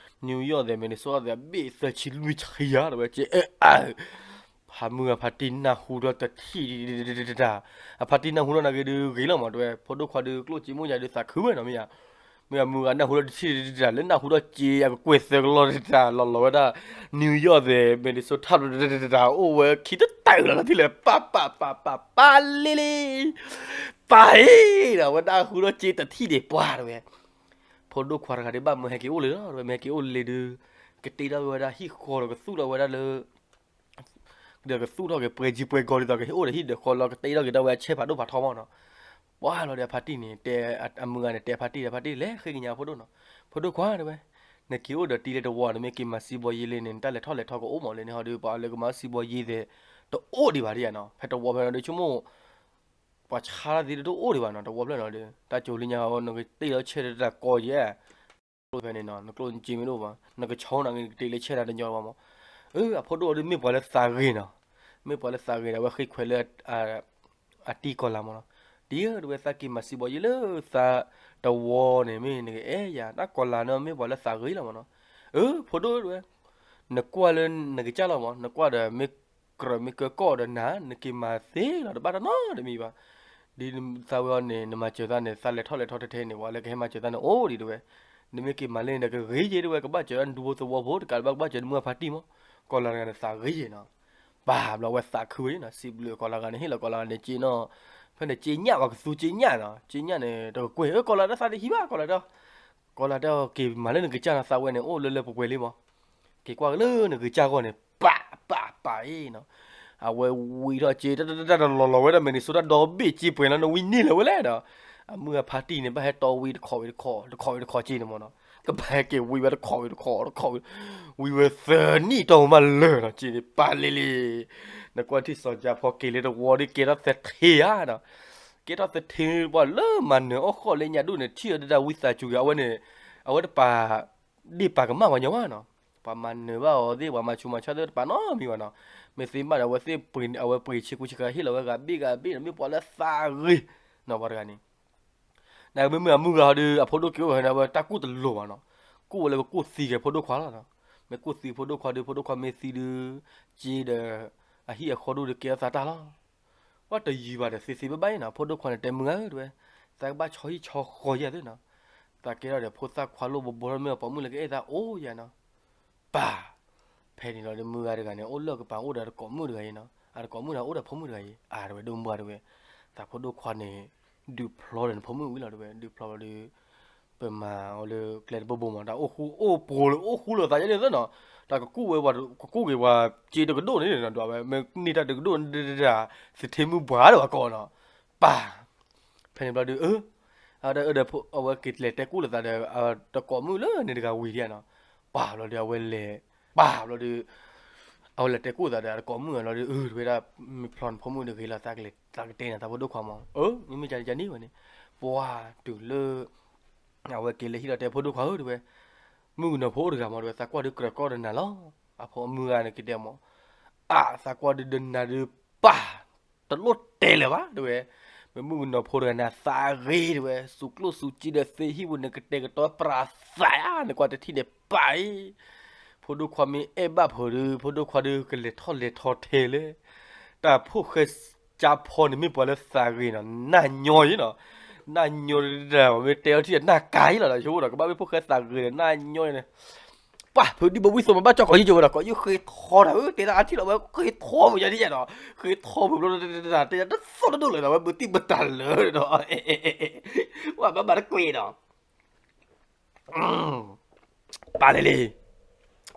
New York သဲး Minnesota သဲး အဘ့ၣ်သၢဆံလွံၢ်ဆံယါတဝဲ, စ့အၢအၢ, ဖးမုၢ်ဂၤဖါတံၢ်နၢ်ဟူဒီးတထံၣ်တတၢ်, အဖါတံၢ်နၢ်ဟူဒီးနာ်က့ၤဒုးဂ့ၤလီၤမးတဝဲ, ဖိဒိၣ်ခွါဒုးကျိၣ်စ့မိၢ်ယါဒုးသးခုဝဲနီၤမ့ၢ်ယါ, မ့ၢ်အမုၢ်ဂၤနၢ်ဟူဒီးတထံၣ်တတၢ် လၢနၢ်ဟူဒီးစ့အကကွဲၢ်သၢကလီၢ်တတၢ် လီၤလီၤဝဲဒၣ် New York သဲး Minnesota တတၢ် အိၣ်ဝဲခံတတၢ်လီၤလီၤထံၣ်လဲၣ် ပၢ်ပၢ်ပၢ်ပၢ်ပၢ်လံလံ ပၢ်ဧၢ, အဝဲဒၣ်ဟူထီၣ်စ့တထံၣ်ဒံးပှၤတဝဲ, ဖိဒိၣ်ခွါတဂၤဒုးဘၣ်မၢဟဲက့ၤအိၣ်လံလီၤ, မၢဟဲက့ၤအိၣ်လံဒုး, ကတ့ထီၣ်ဝဲဒၣ်ဟံၣ်ဃီဒီးကသူၣ်ထီၣ်ဝဲဒၣ်လၢ, ဒီးကသူၣ်ထီၣ်က့ၤပှဲၤကံပှဲၤကီၤဒ်သိးကဟဲအိၣ်ဒီးဟံၣ်ဒီးဃီလီၤ ကတ့ထီၣ်က့ၤဒၣ်ဝဲအဆဲဖးဒိၣ်ဖးထီမးနီၤ, ပှၤလီၤဒီးအဖါတံၢ်န့ၣ် တဲအမုၢ်ဂၤန့ၣ် တဲအဖါတံၢ်ဒီး ဖါတံၢ်လဲၤဃ့ကညးဖိဒိၣ်နီၤ, ဖိဒိၣ်ခွါတဝဲ, နက့ၤအိၣ်ဒီးတံၤလၢတဝီန့ၣ် မ့ၢ်က့ၤမၤစံးဘီယ့လံန့ၣ် နတၢ်လဲၤထီၣ်လဲၤထီကအိၣ်မးလံန့ၣ်ဟီဒီး ပှၤလၢကမၤစံးဘီယ့သဲး တအိၣ်ဒံးဘၣ်ဒ်ယါနီၤ, ဖဲတဝီဖဲနီၤဒုးဆိကမိၣ် ပှၤဆါတၢ်သ့တအိၣ်ဒံးဘၣ်နီၤ, တဝီဖျၢၣ်နီၤဒီး တၢ်ကိၤလၢညါဟီ နကတ့လီၤဆဲးတၢ်ကိးယဲၢ်, ဖဲန့ၣ်နီၤ နကျိၣ်နစ့မ့ၢ်တအိၣ်ဘၣ် နကဆီနၤက့ၤ နကတ့လၢဆဲးတၢ်တညီဘၣ်မး, အၢ အဖိဒိၣ်အီၤဒုးမ့ၢ်ပှၤလၢသးဂ့ၤနီၤ, မ့ၢ်ပှၤလၢသးဂ့ၤဒီး အဝဲဃ့ခွဲးလၢ အတံၤကီၤလၤမးနီၤ, တံၤဧၢ တဝဲသးက့ၤမၤစံးဘီယ့လၢသးတဝီန့ၣ် မ့ၢ်နကအဲၣ်ယၤ တၢ်ကီၤလၤန့ၣ်မ့ၢ်ပှၤလၢသးဂ့ၤလီၤမးနီၤ, အၢ ဖိဒိၣ်တဝဲ နကွၢ်လၢနကစၢ်လီၤမး နကွၢ်ဒီးမ့ၢ်ကြၢးမ့ၢ်ကၢကီၢ်ဒီးနၤ နက့ၤမၤသ့လီၤတဘၣ်တၢ်နီတမံၤဘၣ်, ဒ်သးဝဲအီၤန့ၣ် နမၤစၢၤသးန့ၣ် သးလဲၤထီၣ်လဲၤထီထဲထဲန့ၣ် ပှၤလၢကဟဲမၤစၢၤသးန့ၣ်အိၣ်ဒံးတဝဲ, နမ့ၢ်က့ၤမၤလၢန့ၣ် နကဂ့ၤယ့ၢ်တဝဲ ကဘၣ်စၢၤဒၣ်နဒူဖိသဝီဖိ တကးဘၣ်ကဘၣ်စၢၤနမုၢ်အဖါတံၢ်မး, ကီၤလၤတဂၤန့ၣ်သးဂ့ၤယ့ၢ်နီၤ ပၢ်ဘျီဝဲသးခုဝဲနီၤ စံးဘျုးကီၤလၤဂၤန့ၣ် ဟ့ၣ်လီၤကီၤလၤဂၤန့ၣ် စ့နီၤ, ဖဲန့ၣ်စ့ညၣ်ဝဲကသူစ့ညၣ်နီၤ စ့ညၣ်န့ၣ် တကကွဲၢ် အၢ ကီၤလၤတၢ်သးတဟံးဘၣ် ကီၤလၤတၢ်, ကီၤလၤတၢ်က့ၤမၤလၢနကစၢ်နီၤ သးဝဲန့ၣ် အိၣ်လၢလၢပှဲၤပှဲၤလံမး, က့ၤကွၢ်က့ၤလၢနကစၢ်ဂီၢ်န့ၣ် ပၢ်ပၢ်ပၢ်အံၤနီၤ, အဝဲဝံထီၣ်စ့ တၢ်တၢ်တၢ်တၢ်လီၤလီၤဝဲဒၣ် Minnesota ဒီဘ့ၣ်စ့ပှဲၤလီၤ နဝံန့ၢ်လၢၤဝဲလဲၣ်ဒီး, အမုၢ်အဖါတံၢ်န့ၣ် ဘၣ်ဟဲတီဝံတခီးဝံတခီး တခီးဝံတခီးစ့န့ၣ်မးနီၤ, ကဘၣ်ဟဲက့ၤဝံဝဲတခီးဝံတခီး တခီးဝံ ဝံဝဲသၢနံၣ်တီၢ်မးလၢာ်နီၤ စ့န့ၣ် ပၢ်လံလံ နကွၢ်ထံၣ်စီၤကၠါဖီက့ၤလၢတဝီဒီး ကဲထီၣ်သထ့ဧါနီၤ, ကဲထီၣ်သထ့ ပှၤလၢမၤနၢၤအီၣ်ဃီၣ်လၢညါဒိၣ်န့ၣ် ထံၣ်အီၤဒၣ်ဝံသးစူၤက့ၤ အဝဲန့ၣ်, အဝဲတပာ်ဒ့ၣ်ပာ်ကမၣ်ပှၤညီဘၣ်နီၤ, ပှၤမၤနၢၤဘၣ်အီၤသ့ၣ် ပှၤမၤဆူးမၤဆါသ့ၣ်တပာ်နီတမံၤဘၣ်နီၤ, မ့ၢ်သ့မးဒီး အဝဲသ့ၣ်ပှ့ၤ အဝဲပှ့ၤဆ့ကူဆ့ကၤဟ့ၣ်လီၤဝဲဂၤဘ့ၣ်ဂၤဘ့ၣ်နီၤ မ့ၢ်ပှၤလၢသးဂ့ၤနီၤ ပှၤတဂၤန့ၣ် နမ့မ့ၢ်အမုၢ်ဂၤဟီဒီး အဖိဒိၣ်က့ၤအိၣ်ဂၤန့ၣ် အဝဲတၢ်ကူၣ်တလိၤဘၣ်နီၤ, ကူၣ်ဝဲလၢကကူၣ်သံက့ၤဖိဒိၣ်ခွါလီၤနီၤ, မ့ၢ်ကူၣ်သံဖိဒိၣ်ခွါဒီး ဖိဒိၣ်ခွါမ့ၢ်သံဒုး, စ့ဒီး, အဟံၣ်အဃီဒိၣ်ဒီးကဲထီၣ်သးတၢ်လီၤ, ပှၤတယံၤဘၣ်ဒီးသ့သ့ဘၣ်ဘၣ်အံၤနီၤ, ဖိဒိၣ်ခွါန့ၣ်တဲမုၢ်ဂၤဧၢတဝဲ, သးကဘၣ်ဆီဟံၣ်ဆီဃီယၤသ့ၣ်နီၤ, သးကဲထီၣ်ဒီးဖိသၣ်ခွါလိၣ်ဘိဘိထီၣ် မ့ၢ်အပိာ်မုၣ်လၢကအဲၣ်သးအိၣ်ယၤနီၤ ပၢ်, ဖဲန့ၣ်လီၤဒီးမုၢ်ဂၤတဂၤန့ၣ် အိၣ်လၢကပၤအိၣ်ဒီးတကိးမုၣ်တဂၤအံၤနီၤ, အတကိးမုၣ်ဒီးအိၣ်ဒီးဖိမုၣ်တဂၤအံၤ အါတဝဲဒိၣ်မုၢ်ဂၤတဝဲ, သးဖိဒိၣ်ခွါန့ၣ်, ဒုးဖျီဒီးနဖိမုၣ်ဝံၤလီၤတဝဲ ဒုးဖျီလီၤဒီး, မၤအီၤလၢကျဲတဘိဘိမး တၢ်အိၣ်ဃူအိၣ်ဖိးလၢအိၣ်ဃူလိာ်သးယဲန့ၣ်သၢနီၤ, တၢ်ကကူၣ်ဝဲပှၤ ကကူၣ်က့ၤပှၤစ့တကဒိၣ်န့ၣ်နီၤ ဒ်ဝဲမ့ၢ်န့ၢ်တၢ်တကဒိၣ်န့ၣ် သထ့မုၣ်ဘှါဒီးဝဲကိးနီၤ, ပၢ် ဖဲန့ၣ်ဘျီဒုး အ ဒီးအဝဲက့ၤလဲၤတဲကူၣ်လိာ်သးဒီး တကိးမုၣ်လၢန့ၣ်တဂၤဝံၤဒံးနီၤ, ပၢ်ဘျီဒုးအဝဲလဲၤ ပၢ်ဘျီဒုး အဝဲလဲၤတဲကူၣ်သးဒီးတကိးမုၣ်ဘျီဒုး အၢ တဝဲဒၣ် မ့ၢ်ဖျီနဖိမုၣ်တဂ့ၤလီၤ သးကတဲနၤသးဖိဒိၣ်ခွါမး, အၢ မ့မ့ၢ်ကန့ၣ်ဝဲန့ၣ်, ပှၤတုၤလၢ အဝဲက့ၤလၢဟံၣ်ဒီးတဲဖိဒိၣ်ခွါဧၢ တဝဲ မုၣ်ကနီၤဖိအိၣ်တဂၤမး တဝဲသးကွၢ်ဒုးကြၢးကီၢ်ဒီးနၤလီၤ, အဖိမုၣ်ဂၤန့ၣ်ကတဲမး, အ သးကွၢ်ဒုးဒီးနၤဒုး ပၢ် တလိၣ်တဲလၢၤဘၣ် တဝဲ, မ့ၢ်မုၣ်ကနီၤဖိတဂၤန့ၣ် သးဂ့ၤ တဝဲ စူးကျိၣ်စူးစ့ဒီးသ့ဟံၣ်ပူၤန့ၣ် ကတဲာ်ကတီၤပြးသးဧါ နကွၢ်တထံၣ်န့ၣ် ပၢ်အံၤ ဖိဒိၣ်ခွါမ့ၢ်အဲၣ်ဘၣ်ဖိဒုး ဖိဒိၣ်ခွါဒုးကလဲၤထီၣ်လဲၤထီထဲလၢ တၢ်ဖိၣ်ဃဲကၠါဖီန့ၣ်မ့ၢ်ပှၤလၢသးဂ့ၤနီၤ နၢ်ညီယဲနီၤ, နၢ်ညီတဒၣ် မ့ၢ်တဲအီၤထံၣ်နၢ်ကါယဲလီၤ ဆိကမိၣ်ဒီး ကဘၣ်မ့ၢ်ဖိၣ်ဃဲသးဂ့ၤဒီး နၢ်ညီန့ၣ် ပှၤ ဖုဒံဘိဝံၣ်သိးမးဘၣ်ကၠီၣ်ကီးယုၢ်ကဝဲဒီး ကီးယုၢ်ဃ့ထီတၢ်ဧၢ တဲဒၣ်အထံၣ်လီၤဝဲဃ့ထီမးယၤဒ်ယဲနီၤ, ဃ့ထီမးဘျီ တဲဒၣ်တသီၣ်တဒိၣ်လၢၤဒီး ဝဲမုၢ်တံၢ်မတၤလၢာ်ဒီး ပှၤဘၣ်မၤတကွံာ်နီၤ ပၢ်လံလံ,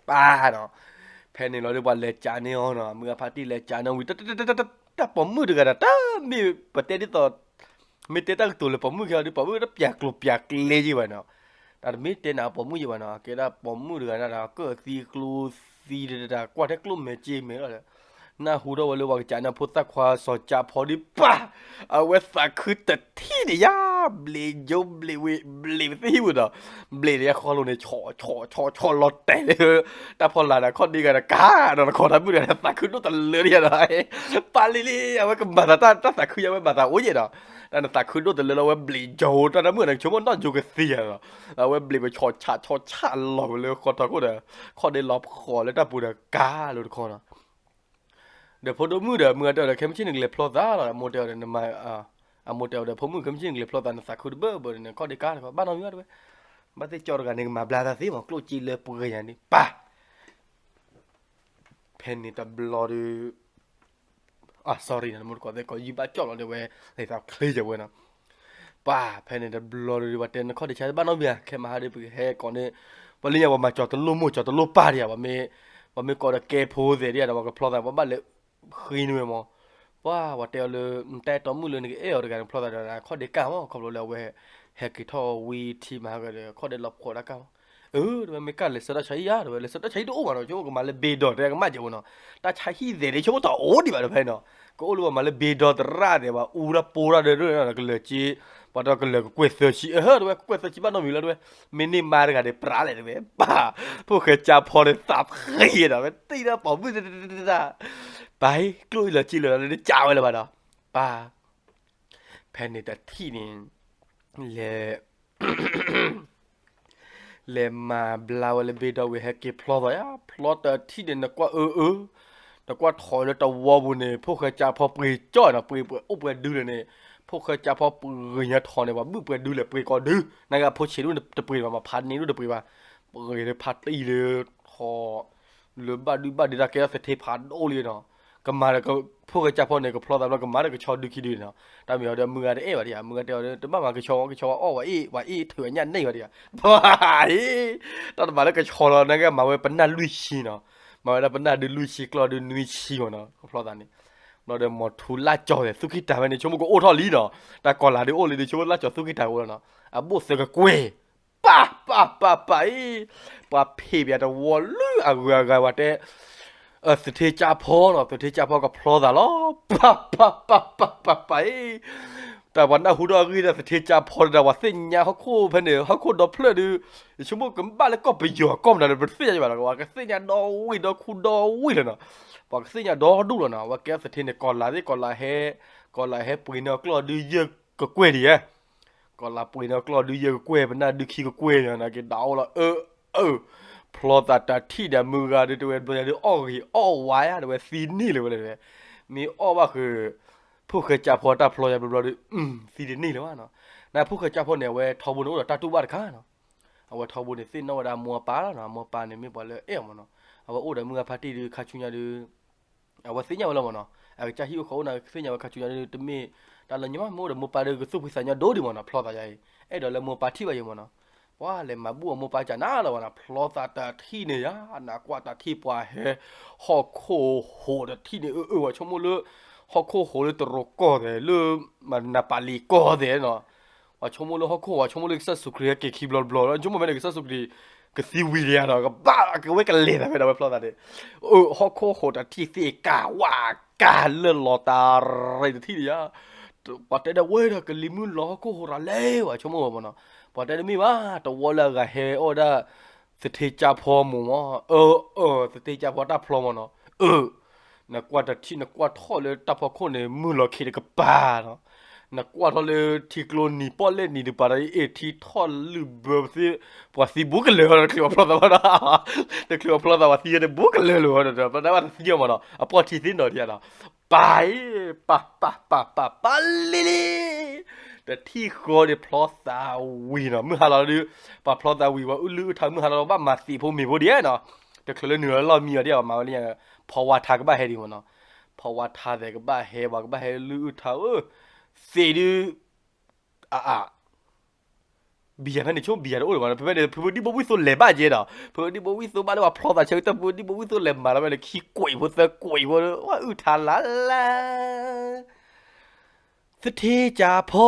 ပၢ်နီၤ, ဖဲန့ၣ်လီၤဒီးပှၤလဲၤကးန့ၢ်အီၤနီၤ, မုၢ်အဖါတံၢ်လဲၤကးန့ၢ်ဝံၤ တၢ်ပိာ်မုၣ်တဂၤဒီး တၢ်မ့ၢ်ပတဲဒ်သိး မ့ၢ်တဲတၢ်ကတိၤလၢပိာ်မုၣ်ခဲအံၤဒီး ပိာ်မုၣ်တပျးကျိၤပျးကျဲယဲဘၣ်နီၤ, တၢ်တမ့ၢ်တဲနၤပိာ်မုၣ်ယဲဘၣ်နီၤ, ကဲဒၣ်ပိာ်မုၣ်တဂၤန့ၣ်ဒီး ကၢၣ်သံကျိသံတတၢ် ကွၢ်ထဲကျိၣ်မဲာ်စ့မဲာ်လီၤဒီး နၢ်ဟူထီၣ်ဝဲလၢပှၤကကးန့ၢ်ဖိသၣ်ခွါစီၤကၠါဖီဒ်ပၢ်, အဝဲသးခုတထံၣ်န့ၣ်ယါ, ဘျံးယိဘျံးဝ့ ဘျံးဝဲသ့ၣ်ဟံၣ်ပူၤဒီး ဘျံးန့ၣ်ယါဃီလိၤန့ၣ် ဆီဆီဆီဆီလီၤတဲာ်လၢ တၢ်ဖီလာ်ဒီး ခီၣ်ဒ့ဂၤဒီးကၤဒီးတခီတၢ်မုၣ်ဒီး သးခုဒိၣ်တလၢဒ်ယဲဒီး ပၢ်လံလံ, အဝဲကမၤသးတၢ်သးခုယါ အဝဲမၤသးအိၣ်ယဲဒီး တၢ်နသးခုဒိၣ်တလၢလၢအဝဲဘျံးယိတၢ်တၢ်မုၣ်ဒီး ကဆိကမိၣ်နီၢ်ကၠိကသံယါဒီး အဝဲဘျံးပဆီဆီဆီဆီလီၤဝဲလၢဃီထီခိၣ်ဒီး ခီၣ်ဒ့လီၤဖှီၣ်လၢတၢ်ပူၤဒီးကၤလီၤတခီနီၤ ဒီးဖိဒိၣ်မုၣ်ဒီး မုၢ်ဂၤတဲအီၤဒီး ခဲမုၢ်ဆ့ၣ်နကလဲၤဖျီသးလီၤ, အမိၢ်တဲအီၤဒီး နမၤ, အမိၢ်တဲအီၤဒီး ဖိမုၣ် ခဲမုၢ်ဆ့ၣ်နကလဲၤဖျီသး နသးခုတဘၢဘၢန့ၣ် ခီၣ်ဒ့ကၤတခီ ဘၣ်နီတမံၤဘၣ်တဝဲ, ဘၣ်သ့ၣ်ကၠီတဂၤန့ၣ် ကမၤဘျါသးသ့မး ကျိၣ်စ့လၢပှဲၤယၤန့ၣ် ပၢ် ဖဲန့ၣ်တဘျီဒီး sorry နမိၢ်တကိးသဲကိးယုၢ်ဘၣ်ကၠီၣ်လီၤဒီးဝဲ သးချ့ယဝဲနီၤ, ပၢ် ဖဲန့ၣ်တဘျီဒီး ပှၤတဲနခီၣ်ဒ့ဆါ ဘၣ်နီတမံၤဧါ, ခဲမဟါဒီး ပကဟဲကိးန့ၣ် ပှၤလၢညါပှၤမၤကၠီၤတလိၣ်မိၢ်ကၠီၤတလိၣ်ပၢ်ဒံးဧါ, ပှၤမ့ၢ်ကိးဒီးကဲဖိသဲးဒံးဧါဒီး ပှၤကဖျီသး ပှၤဘၣ်လဲၤဃ့န့ၢ်ဝဲမး, ပှၢ် ပှၤတဲအီၤလၢ နတၢ်အဲၣ်တီမုၣ်လၢနကအဲၣ်အီၤတဂၤန့ၣ် ဖျီသးဒီး ခီၣ်ဒ့ကၤမး ခီဖျိလၢအဝဲ ဟဲက့ၤထီၣ်ဝံထံမၤဟါဂၤဒီး ခီၣ်ဒ့လီၤဖှီၣ်တၢ်ကၤမး, အၢ တဝဲမ့ၢ်ကၢ်လဲၤဆၢတၢ်ဆါဟံၣ်ဧါ တဝဲ လဲၤဆၢတၢ်ဆါဟံၣ်တအိၣ်ဘၣ်နီၤ, ဆိကမိၣ်ကမၤလၢဘ့ဒီးတဲကမၣ်ကဲဝဲနီၤ, တၢ်ဆါဟံၣ်သဲးဒံး ဆိကမိၣ်တအိၣ်ဒံးဘၣ်ဒီးဖဲနီၤ, ကအိၣ်လၢပှၤမၤလၢဘ့ဒီတရၣ်သဲး ပှၤအူတၢ်ပိတၢ်ဒီး ကလၢာ်က့ ပှၤဒီးကလၢာ်ကကွဲၢ်သၢဆံ အၢ တဝဲ ကကွဲၢ်သၢဆံဘၣ်နီတမံၤလၢတဝဲ, မ့ၢ်န့ၢ်မါတဂၤဒီးပြးလဲၣ်တဝဲ, ပၢ် ဖိၣ်ဃဲကၠါဖီန့ၣ် သးဖှံဒီး ဝဲတံၢ်ဒီးပိာ်မုၣ်တတတတတ ပၢ် ကျိၣ်အံၤလီၤကံလၢာ်လီၤ နကးဝဲလၢၤဘၣ်ဒီး ပၢ် ဖဲန့ၣ်တထံၣ်န့ၣ် လဲၤ လဲၤမၤဘျါဝဲလၢဘ့ဒီဝံၤ ဟဲက့ၤဖျီသးယါ ဖျီတထံၣ်န့ၣ် နကွၢ်အၢအၢ နကွၢ်ထီၣ်လၢတဝီပူၤန့ၣ် ဖိၣ်ဃဲကၠါဖီပှ့ၤကၠီၣ်နီၤ ပှ့ၤပှဲၤအိၣ်ပှဲၤဒုလၢာ်န့ၣ် ဖိၣ်ဃဲကၠါဖီပှ့ၤညါထီၣ်န့ၣ် ပှၤဘုၣ်ပှဲၤဒုလၢာ် ပှ့ၤကီးဒု နကဖိဆံးဒိၣ်တပှ့ၤဘၣ် မ့ၢ်ဖးန့ၢ်ဒိၣ်တပှ့ၤဘၣ် ပှ့ၤလၢဖးတံၢ်လၢထီၣ် လၢဘၣ်ဒုဘၣ်ဒုတၢ်ကဲထီၣ်သထ့ဖးဒိၣ်လံနီၤ ကမၤဒီး ဖိၣ်ဃဲကၠါဖီန့ၣ် ကဖျီသးဘျီ ကမၤဒီးကဆီဒုခံဒုန့ၣ်နီၤ တၢ်မ့ၢ်အီၤဒီး မုၢ်ဂၤတအဲၣ်ဘၣ်ဒံးဧါ မုၢ်ဂၤတဲအီၤဒီး တဘၣ်မၤကဆီ ကဆီအီၣ်ဝဲအ့ၣ် ပှၤအ့ၣ်ထုးအညၣ်န့ၢ်ဝဲဒံးဧါ ပှၤအ့ၣ် တၢ်တမၤလၢကဆီလီၤ နကမၤဝဲပနၢ်လွံၢ်ဆံနီၤ မၤဝဲဒၣ်ပနၢ်ဒုလွံၢ်ဆံ ကျီၢ်ဒုနွံဆံမ့ၢ်နီၤ ကဖျီသးန့ၣ် ဘျီဒီး မီၤထူလၢ်ကၠီၤသဲး သူၣ်ကံၢ်တၢ်ဝဲန့ၣ် ဆိကမိၣ်ကအိၣ်ထီၣ်လံနီၤ တၢ်ကီၤလၤဒုအိၣ်လံဒီး ဆိကမိၣ်လၢ်ကၠီၤသူၣ်ကံၢ်တၢ်အိၣ်လီၤနီၤ အဘိၣ်သၢကကွဲၢ် ပၢ် ပၢ် ပၢ် ပၢ်အံၤ ပှၤဖံးပၠးတဝီလၢအဂုၤအဂၤဝဲတဲ သထ့ကၠါဖီနီၤ သထ့ကၠါဖီကဖျီသးလီၤ ပၢ် ပၢ် ပၢ် ပၢ် ပၢ် ပၢ်အံၤ တၢ်ပှၤနၢ်ဟူဒီးအဂ့ၢ်ဒီး သထ့ကၠါဖီဒီး ပှၤသ့ၣ်ညါဟီၣ်ခိၣ်ဖဲန့ၣ် ဟီၣ်ခိၣ်ဒီဖျၢၣ်ဒု ယဆိကမိၣ်ကဘၣ်လၢကီၢ်ပယီၤကီၢ်မနုၤဒီး ပတသ့ၣ်ညါဘၣ်နီၤ ပှၤကသ့ၣ်ညါဒီဝံၣ်ဒီခူဒီဝံၣ်လီၤနီၤ ပှၤကသ့ၣ်ညါဒီဒူၣ်လီၤနီၤ အဝဲကဲသထ့န့ၣ် ကီၤလၤသ့ၣ် ကီၤလၤဟဲ ကီၤလၤဟဲပှ့ၤန့ၢ်အကျီၢ်ဒုယဲၢ်ကကွဲၢ်ဒံးဧါ ကီၤလၤပှ့ၤန့ၢ်အကျီၢ်ဒုယဲၢ်ကကွဲၢ် ပနၢ်ဒုခံကကွဲၢ်န့ၣ် နက့ၤဒၣ်အိၣ်လီၤ အၢ အၢ ဖျီသးတၢ်ထံၣ်ဒီး မုၢ်ဂၤဒုတဝဲဘျီညါဒု အီၣ်ဂ့ၤအီၣ်ဝါယါ တဝဲသံန့ၢ်လၢၤဝဲလၢတဝဲ မ့ၢ်အီၣ်ဘၣ်ဃုာ် ဖိၣ်ဃဲကၠါဖီတၢ်ဖျီယါဘျီဘျီဒု သံတန့ၢ်လၢၤဘၣ်နီၤ နဖိၣ်ဃဲကၠါဖီန့ၣ် အဝဲထီဘိန့ၣ်အိၣ်ဒီးတၢ်တူၢ်ဘၣ်တခါနီၤ အဝဲထီဘိန့ၣ် သ့ၣ်နီၣ်ဝဲဒၣ်မိၢ်အပၢ်လီၤနီၤ အမိၢ်အပၢ်န့ၣ်မ့ၢ်ပှၤလၢအဲၣ်အီၤမ့ၢ်နီၤ အဝဲအိၣ်ဒီးမုၢ်ဂၤဖါတံၢ်ဒု ခါဆူညါဒု အဝဲသ့ၣ်ညါဝဲလီၤမ့ၢ်နီၤ အကစၢ်ဟံၣ်အိၣ်ဃီအိၣ်နၤ သ့ၣ်ညါဝဲခါဆူညါဒု တမ့ၢ်တၢ်လၢညီမး မ့ၢ်အိၣ်ဒီးမိၢ်ပၢ်ဒု ကသူၣ်ဖှံသးညီဒိၣ်ဒံးမ့ၢ်နီၤ ဖျီသးယါအံၤ အဲၣ်ဒိးလၢမိၢ်ပၢ်ထံၣ်ဘၣ်ယံၤမ့ၢ်နီၤ ပှၤလဲၤမၤဘူၣ်အမိၢ်ပၢ်ကနၤလီၤဘၣ်နီၤ, ဖျီသးတထံၣ်န့ၣ်ယါ, နကွၢ်တၢ်ထံၣ်ပှၤဟဲ ဟီၣ်ခိၣ်ဟိးတထံၣ်န့ၣ်, အၢ အၢ ပှၤဆိကမိၣ်လၢ ဟီၣ်ခိၣ်ဟိးလၢတရူးကီၢ်သဲး လၢနပၤလံၤကီၢ်သဲးနီၤ, ပှၤဆိကမိၣ်လၢဟီၣ်ခိၣ်, ပှၤဆိကမိၣ်လၢကစၢ်ယ့ၣ်ၡူးခရံာ်ဟဲက့ၤခံဘျီတဘျီလီၤ, ဆိကမိၣ်ဖဲန့ၣ် ကစၢ်ယ့ၣ်ၡူးခရံာ် ကသံဝံၤတယါနီၤ, ကဘၣ်ကဝဲကလဲၤသးဖဲဒီးဝဲဖျီသးန့ၣ်, အၢ ဟီၣ်ခိၣ်ဟိးတထံၣ်သ့ၣ်ကးဝးကးလၢလီၤတၢ်ရ့တထံၣ်န့ၣ်ယါ, ပှၤတဲဒၣ်ဝဲဒီးကလံၤမုၢ်လီၤဟီၣ်ခိၣ်ဟိးတၢ်လဲၤ, ပှၤဆိကမိၣ်ဝဲမနီၤ, ပှၤတဲတမ့ၢ်ဘၣ်, တဝီလၢအဂၤဟဲအီၣ်ဒၣ် သထ့ကၠါဖီမိၢ်မး, အၢ အၢ သထ့ကၠါဖီတၢ်ဖျီမနီၤ, အၢ နကွၢ်တထံၣ် နကွၢ်ထီၣ်လၢတၢ်ဖီခိၣ်န့ၣ် မုၢ်လီၤခံတကပၤနီၤ, နကွၢ်ထီၣ်လၢထံကျိနံၤပီၣ်လဲၣ်နံၤတပၤဒီး အ့ၣ်ထံထီၣ်လုၢ်ဘၢသ့, ပှၤသံဘူးကလၢၤဝဲဒီး တချုးပှၤဖျီသးဘၣ်ဒီး, တချုးပှၤဖျီသး ပှၤသံဝဲန့ၣ်ဘူးကလၢၤလၢၤဝဲဒီး ပှၤတဘၣ်တသံအီၤမနီၤ, အပီၢ်ထံသ့နီၤဒံးနီၤ, ပၢ်အံၤ ပၢ် ပၢ် ပၢ် ပၢ်လံလံ တထံၣ်ဃီဒီးဖျီသးဝံၤနီၤ, မုၢ်ဟါလီၤဒီး ပှၤဖျီသးဝံၤ ပှၤအုၣ်လုၢ်အုၣ်ထါ မုၢ်ဟါလီၤဒီး ဘၣ်မၤသံးဖိမ့ၤဖိဒံးနီၤ, တချုးလၢနုာ်လီၤလီၢ်မံအီၤဒံး ပှၤမၤဝဲလၢညါ, ဖီဝါထါကဘၣ်ဟဲဒံးမနီၤ, ဖီဝါထါသဲးကဘၣ်ဟဲ ပှၤကဘၣ်ဟဲလုၢ်အုၣ်ထါဧၢ, သ့းဒုး အအ ဘံယၤဖဲန့ၣ်ဆိ ဘံယၤတအိၣ်လၢၤဘၣ်နီၤ, ဖဲဖဲန့ၣ် ဖုဖုဒံၣ်ဘိဝံၣ်သိလဲၤဘၣ်ကဲနီၤ, ဖုဖုဒံၣ်ဘိဝံၣ်သိဘၣ်လၢပှၤဖျီသးဆၢကတီၢ် ဖုဖုဒံၣ်ဘိဝံၣ်သိလဲၤမၤလီၤဝဲန့ၣ် ခံကွဲးဖိသၢကွဲးဖိ ဝဲအုၣ်ထါလၢ်လၢ် သထ့ကၠါဖီ,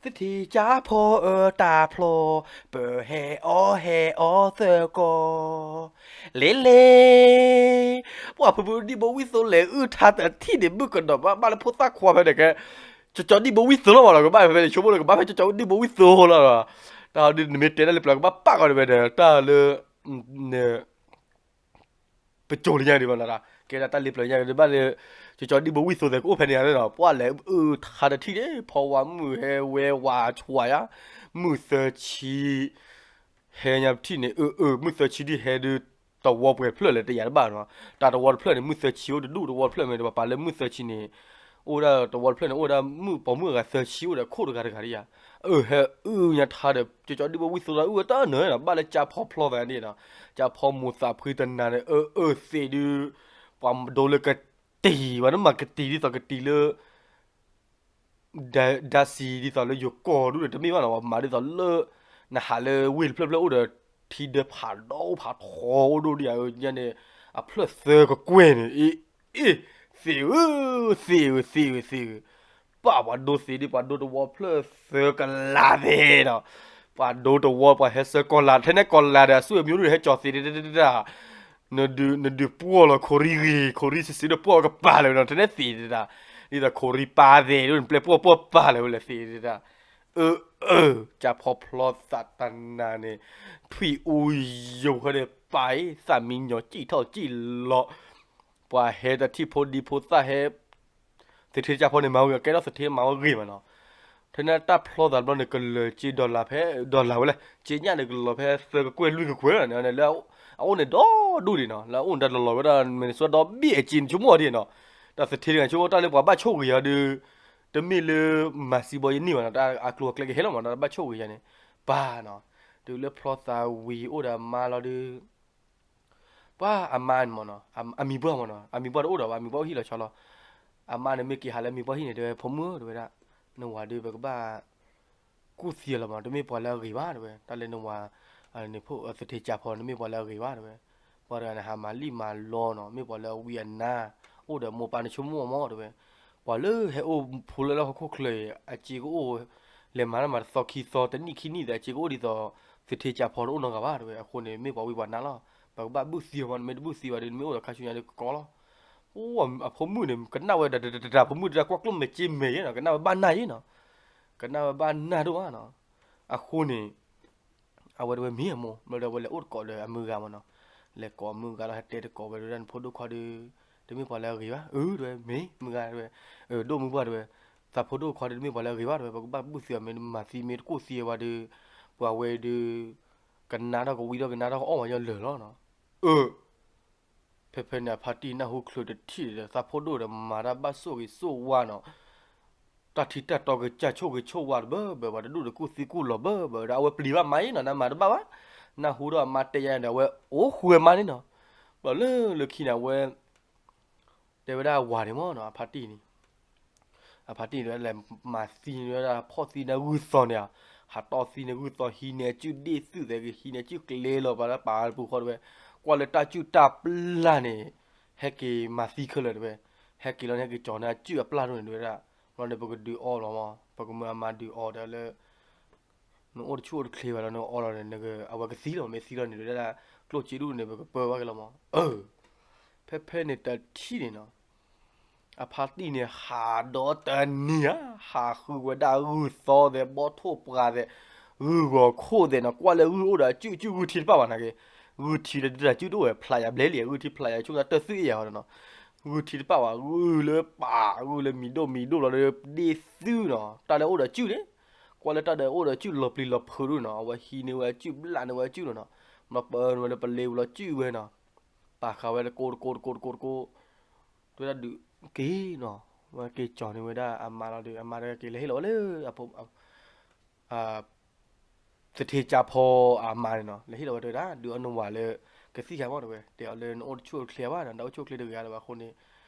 သထ့ကၠါဖီအၢ တၢ်ဖျီ, ပဟဲအီၣ်ဟဲအီသၢကီၢ်, လဲၤလဲၤ, ပှၤဖုဖုဒံၣ်ဘိဝံၣ်သိလဲၤအုၣ်ထါတထံၣ်န့ၣ် မုၣ်ကနီၤဘၣ်ဘၣ်လၢဖိသၣ်ခွါဖဲန့ၣ်ကဲ, ကၠီကၠီဒံၣ်ဘိဝံၣ်သိလီၤဘၣ်လီၤ, ကဘၣ်ဖဲဖဲန့ၣ် ဆိကမိၣ်လၢကဘၣ်ဖဲကၠီကၠီဒံၣ်ဘိဝံၣ်သိလီၤ, တၢ်ဒ်နမ့ၢ်တဲတၢ်လၢပျၢၤကဘၣ်ပာ်ကီးတဝဲဒီး တၢ်လၢ ပစိၤလၢညါဒံးဘၣ်နီၤ, ကဲဒၣ်တၢ်လၢပျၢၤညါဒံးဘၣ်လၢ ကၠီကၠီဒံၣ်ဘိဝံၣ်သိသဲးကအိၣ်ဖဲန့ၣ်ယါနီၤ, ပှၤလဲၤအုၣ်ထါတထံၣ်န့ၣ် ဖီဝါမုၢ်ဟဲဝဲဝးဆှးယါ, မုၢ်သၢဆံ ဟဲညါပထံၣ်န့ၣ် အၢ အၢ မုၢ်သၢဆံဒ်ဟဲဒုး တဝီပှဲၤဖျၢၣ်လဲၣ်တယာ်တဘၣ်နီၤ, တၢ်တဝီတဖျၢၣ်န့ၣ် မုၢ်သၢဆံအိၣ်တဒူၣ် တဝီတဖျၢၣ်မ့ၢ်တပာ်ပာ်လၢမုၢ်သၢဆံန့ၣ် အိၣ်ဒၣ်တဝီတဖျၢၣ်န့ၣ် အိၣ်ဒၣ်မုၣ်ပိာ်မုၣ်အဂၤသၢဆံအိၣ်ဒီးခိၣ်တဂၤတဂၤဒံးယါ, အၢ ဟဲအုၣ်ညါထါဒီး ကၠီကၠီဒံၣ်ဘိဝံၣ်သိဒီးအုၣ်ဝဲတၢ်နၢၤနီၤ, ဘၣ်လၢကၠါဖီဖျီသးန့ၣ်နီၤ, ကၠါဖီမိၢ်သးဖှံတနၤန့ၣ် အၢ အၢ သ့းဒုး ပှၤဒိလၢကတံၤ ပှၤနမၤကတံၤဒ်သိးကတံၤလၢ ဒါစံးဒ်သိးလၢယိၤကီၢ်ဒူၣ်ဒီးတမ့ၢ်ဘၣ်နီၤ, ပှၤမၤဒ်သိးလၢ နဟးလၢဝ့ၢ်တဖျၢၣ်ဖျၢၣ်အိၣ်ဒီး ထံဒၢဖးဒိၣ်ဖးထီအိၣ်ဒိၣ်ဒံးဧါ, ညါန့ၣ် အဖျၢၣ်သၢကကွဲၢ်န့ၣ် အ့ အ့ သ့းဧၢ သ့းဧၢ သ့းဧၢ သ့းဧၢ, ပၢ်ပှၤဒိသ့းဒ် ပှၤဒိတဝီဖျၢၣ်သၢကလးသ့းဒီး ပှၤဒိတဝီ ပှၤဟဲဆၢကီၢ်လာ် ထဲန့ၣ်ကီၢ်လာ်ဒီး အစုအမျိုးဒူၣ်န့ၣ် ဟဲကၠီၤသ့းတတတတ နဒုးပှီၢ်လီၤခိၣ်ရံဂ့ၤ ခိၣ်ရံစံးစ့ဒီးပှီၢ်ကပၤလၢၤနီၤ, ထဲန့ၣ်သ့းတတၢ် ဒ်သိးခိၣ်ရံပၢ်သ့းဒ်န့ၣ် ပျဲပှီၢ်ပှီၢ်ပာ်လၢၤဝဲလၢသ့းတတၢ်, အၢ အၢ ကၠါဖီဖျီသးတနၤန့ၣ် ထွံၣ်အူယိာ်ဃဲဒီးပၢ်အံၤ သးမံညီၤစံၣ်ထီၣ်စံၣ်လီၤ, ပှၤဟဲတထံၣ်ဖိဒံဖိသၣ်ဟဲ သထ့ကၠါဖီန့ၣ် မၤဝဲကဲထီၣ်သထ့မၤဝဲဂ့ၤမးနီၤ, ထဲန့ၣ်တၢ်ဖျီသးတဘျီန့ၣ် ကလၢၤစ့ dollar ဖဲ dollar ဝဲလဲၣ် စ့ညၣ်န့ၣ် ကလီၤဖဲသၢကကွဲၢ်လွံၢ်ကကွဲၢ်လီၤန့ၣ် လၢအအိၣ်န့ၣ်ဒီဒူၣ်ဒံးနီၤ, လၢအအိၣ်န့ၣ်တၢ်လီၤလီၤဝဲဒၣ် Minnesota ဒီဘ့ၣ်အစ့န့ၣ် ဆိကမိၣ်အီၤဒ်နီၤ, တၢ်သထ့တဂၤဆိကမိၣ်တၢ်လၢပှၤဘၣ်ဆိၣ်ဂ့ၤအီၤဒီး တမ့ၢ်လၢမၤစံးဘီယန့ၢ်ဘၣ်နီၤ, တၢ်အကျိၤအကျဲကဟဲလီၤမးနီၤ, တၢ်ဘၣ်ဆိၣ်ဂ့ၤယၤန့ၣ် ပၢ်နီၤ, တုၤလၢဖျီသးဝံၤအိၣ်ဒီးအမါလီၤဒီး ပှၤအမါန့ၣ်မ့ၢ်နီၤ, အမံၤပှၢ်မ့ၢ်နီၤ, အမံၤပှၢ်တအိၣ်ဒီးဘၣ်, အမံၤပှၢ်အိၣ်ဟံၣ်လီၤဆီလီၤ, အမါန့ၣ်မ့ၢ်က့ၤဟးလၢအမံၤပှၢ်ဟံၣ်န့ၣ် တဲဝဲ ဖိမုၣ်ဧၢ တဲဝဲဒၣ်, နဝၤဒုးပကဘၣ် ကူၣ်သံအီၤလီၤမး, တမ့ၢ်ပှၤလၢအဂ့ၤဘၣ် တဲဝဲ, တၢ်လၢနဝၤ သထ့ကၠါဖီ တမ့ၢ်ပှၤလၢအဂ့ၤဘၣ် တဲဝဲ, ပှၤတဂၤန့ၣ်ဟးမၤလံၣ်မၤလီနီၤ, မ့ၢ်ပှၤလၢအဝံအနါ, အိၣ်ဒီးမိၢ်ပၢ်န့ၣ်ဆိကမိၣ်မး တဲဝဲ, ပှၤလၢဟဲအိၣ်ဖိလၢလၢဟီၣ်ခိၣ်ချၢအံၤ အစ့ကအိၣ် လဲၤမၤတၢ်မၤတသီခံသီတနံၣ်ခံနံၣ်ဒီး အစ့ကအိၣ်ဒ်သိး သထ့ကၠါဖီတအိၣ်နီတဂၤဘၣ် တဲဝဲ, အဃိန့ၣ် မ့ၢ်ပှၤဝံပှၤနါလီၤ, ပကဘၣ်ဘူၣ်သံအီၤမး, နမ့ၢ်တဘူၣ်သံဘၣ်ဒီး နမ့ၢ်အိၣ်ဒီးခါဆူညါဒီးကကီလီၤ, အိၣ်အဖိမုၣ်န့ၣ် ကနၣ်ဝဲဒီး တတတတၢ် ဖိမုၣ်တတၢ်ကွၢ်ကျိၣ်မဲာ်စ့မဲာ်ယဲနီၤ, ကနၣ်ဝဲဘၣ်နၢ်ယဲနီၤ, ကနၣ်ဝဲဘၣ်နၢ်ဒိၣ်ဘၣ်နီၤ, အဃိန့ၣ် အဝဲတဲဝဲမ့ၢ်အမိၢ် မ့ၢ်ဒီးဝဲလဲၤအိၣ်တကိးဒီးအမုၢ်ဂၤမးနီၤ, လဲၤကိးအမုၢ်ဂၤလီၤ ဟဲတဲတကိးဝဲဒီး နဖိဒိၣ်ခွါဒီး တမ့ၢ်ပှၤလၢအဂ့ၤဘၣ်, အၢ တဲဝဲ မ့ၢ်မုၢ်ဂၤ တဲဝဲ, ဒိၣ်မုၢ်ပှၢ် တဲဝဲ, သးဖိဒိၣ်ခွါဒီး တမ့ၢ်ပှၤလၢအဂ့ၤဘၣ် တဲဝဲ, ပကဘၣ်ဘူၣ်သံအီၤ မ့ၢ်မၤသံမ့ၢ်တကူၣ်သံဝဲဒီး ပှၤဝဲဒီး ကနါထီၣ်ကဝံထီၣ်ကနါထီၣ်ကအီၣ်ဝဲညီလၢာ်လီၤနီၤ, အၢ ဖဲဖဲန့ၣ် အဖါတံၢ်နၢ်ဟူချုးတထံၣ်ဒီး သးဖိဒိၣ်ဒီးမၤတၢ်ဘၣ်ဆိၣ်ဂ့ၤဆိၣ်ဝါနီၤ, တၢ်ထံတၢ်တီကစၢ်ဆိၣ်ဂ့ၤဆိၣ်ဝါတဘၢဘၢ ပှၤတဒူၣ်တကူၣ်သံကူၣ်လီၤဘၢဘၢဒီး အဝဲပျံၤဘၣ်မါအံၤနီၤ, နမၤတဘၣ်ဘၣ်, နၢ်ဟူဒီးအမါတဲယါဒီး အဝဲအိၣ်ဃုာ်မါန့ၣ်နီၤ, ဘျီလၢလၢခံန့ၣ် အဝဲ တဲဝဲဒၣ်အဝၤန့ၣ်မးနီၤ အဖါတံၢ်န့ၣ် အဖါတံၢ်န့ၣ် လဲၤမၤသံန့ၣ်ဝဲဒၣ် ဖီၣ်သံန့ၣ်ဂုၢ်သီၣ်န့ၣ်ဧါ, ဟးတီၢ်သံန့ၣ် ဂုၢ်သီဟံးန့ၢ်အစုၣ်ဒ့ၣ်သုၣ်သဲးက့ၤ ဟံးန့ၢ်အစုၣ်ကျဲလီၤပာ်လၢပာ်တပူၤဃီတဲဝဲ, ကွၢ်လၢတၢ်စုၣ်တၢ်ပျၢ်န့ၣ် ဟဲက့ၤမၤသံခဲလၢာ်တဲဝဲ, ဟဲက့ၤလီၤန့ၣ် ဟဲက့ၤကၠီၤန့ၢ်အစုၣ်အပျၢ်ဒိၣ်န့ၣ်တဲဝဲဒၣ်, ဘျီန့ၣ် ပကဒုးအီလီၤမး ပကမၢအမါဒုးအီဒီးလၢ နအိၣ်တဆူၣ်အိၣ်တချ့ဘၣ်ဒီး နအီလီၤန့ၣ် အဝဲကသံလီၤ မ့ၢ်သံလီၤန့ၣ်တဲဝဲဒၣ်, ကျိၣ်စ့ဒူၣ်န့ၣ် ပကပၢဘၣ်က့ၤလီၤမး, ဖဲဖဲန့ၣ်တထံၣ်န့ၣ်နီၤ အဖါတံၢ်န့ၣ် ဟးဒီးတနံၤဧါ, ဟးဃုဝဲဒၣ်ဂုၢ်သီသဲး ဘီၣ်ထိၣ်ပှၢ်သဲး, ဂုၢ်ဂီၤခိၣ်သဲးနီၤ, ကွၢ်လၢဂုၢ်အိၣ်ဒီးအစုၣ် အစုၣ်ဂုၢ်ထံတပၣ်ဘၣ်နာ်က့, ဂုၢ်ထံဒီးတၢ်စုၣ်တအိၣ်ဝဲ ဖျးယၤဘျဲလံ ဂုၢ်ထံဖျးယၤ ဆိကတၢၢ်သုၣ်အ့ၣ်ယၤဟီဒီးနီၤ, ဂုၢ်ထံတပၣ်ဘၣ် ဂုၢ်လၢပာ် ဂုၢ်လၢမံၤဒိၣ်မံၤဒိၣ်လီၤဒီး ဒ့ၣ်သုၣ်နီၤ, တၢ်လၢအိၣ်ဒီးအစုၣ်န့ၣ်, ကွၢ်လၢတၢ်ဒီးအိၣ်ဒီးအစုၣ်လီၤပျံၤလီၤဖုးဒိၣ်နီၤ, အဝဲဟံးန့ၢ်ဝဲအစုၣ်ဘျးန့ၢ်ဝဲအစုၣ်လီၤနီၤ, ဘျီပၢနုာ်ဝဲလၢပလ့ပူၤလီၤစုၣ်ဝဲနီၤ, ပာ်ဃာ်ဝဲတကိးတကိးတကိးတကိးတကိး, တဲဝဲဒၣ်ဒုးက့ၤနီၤ, ဝဲက့ၤကၠီၤန့ၢ်ဝဲဒၣ်အမါလီၤဒီး အမါဒီးက့ၤလဲၤဟ့ၣ်လီၤဝဲလၢ သထ့ကၠါဖီအမါန့ၣ်နီၤ, လဲၤဟ့ၣ်လီၤဝဲတဲဝဲဒၣ် ဒုးအီနဝၤလၢ ကသံၣ်ခါမးတဲဝဲ, တဲအီၤလၢနအိၣ်တဆူၣ်အိၣ်တချ့ဘၣ်ဒီး တၢ်အိၣ်ဆူၣ်အိၣ်ချ့တဂ့ၤလၢၤဘၣ်အဃိန့ၣ်,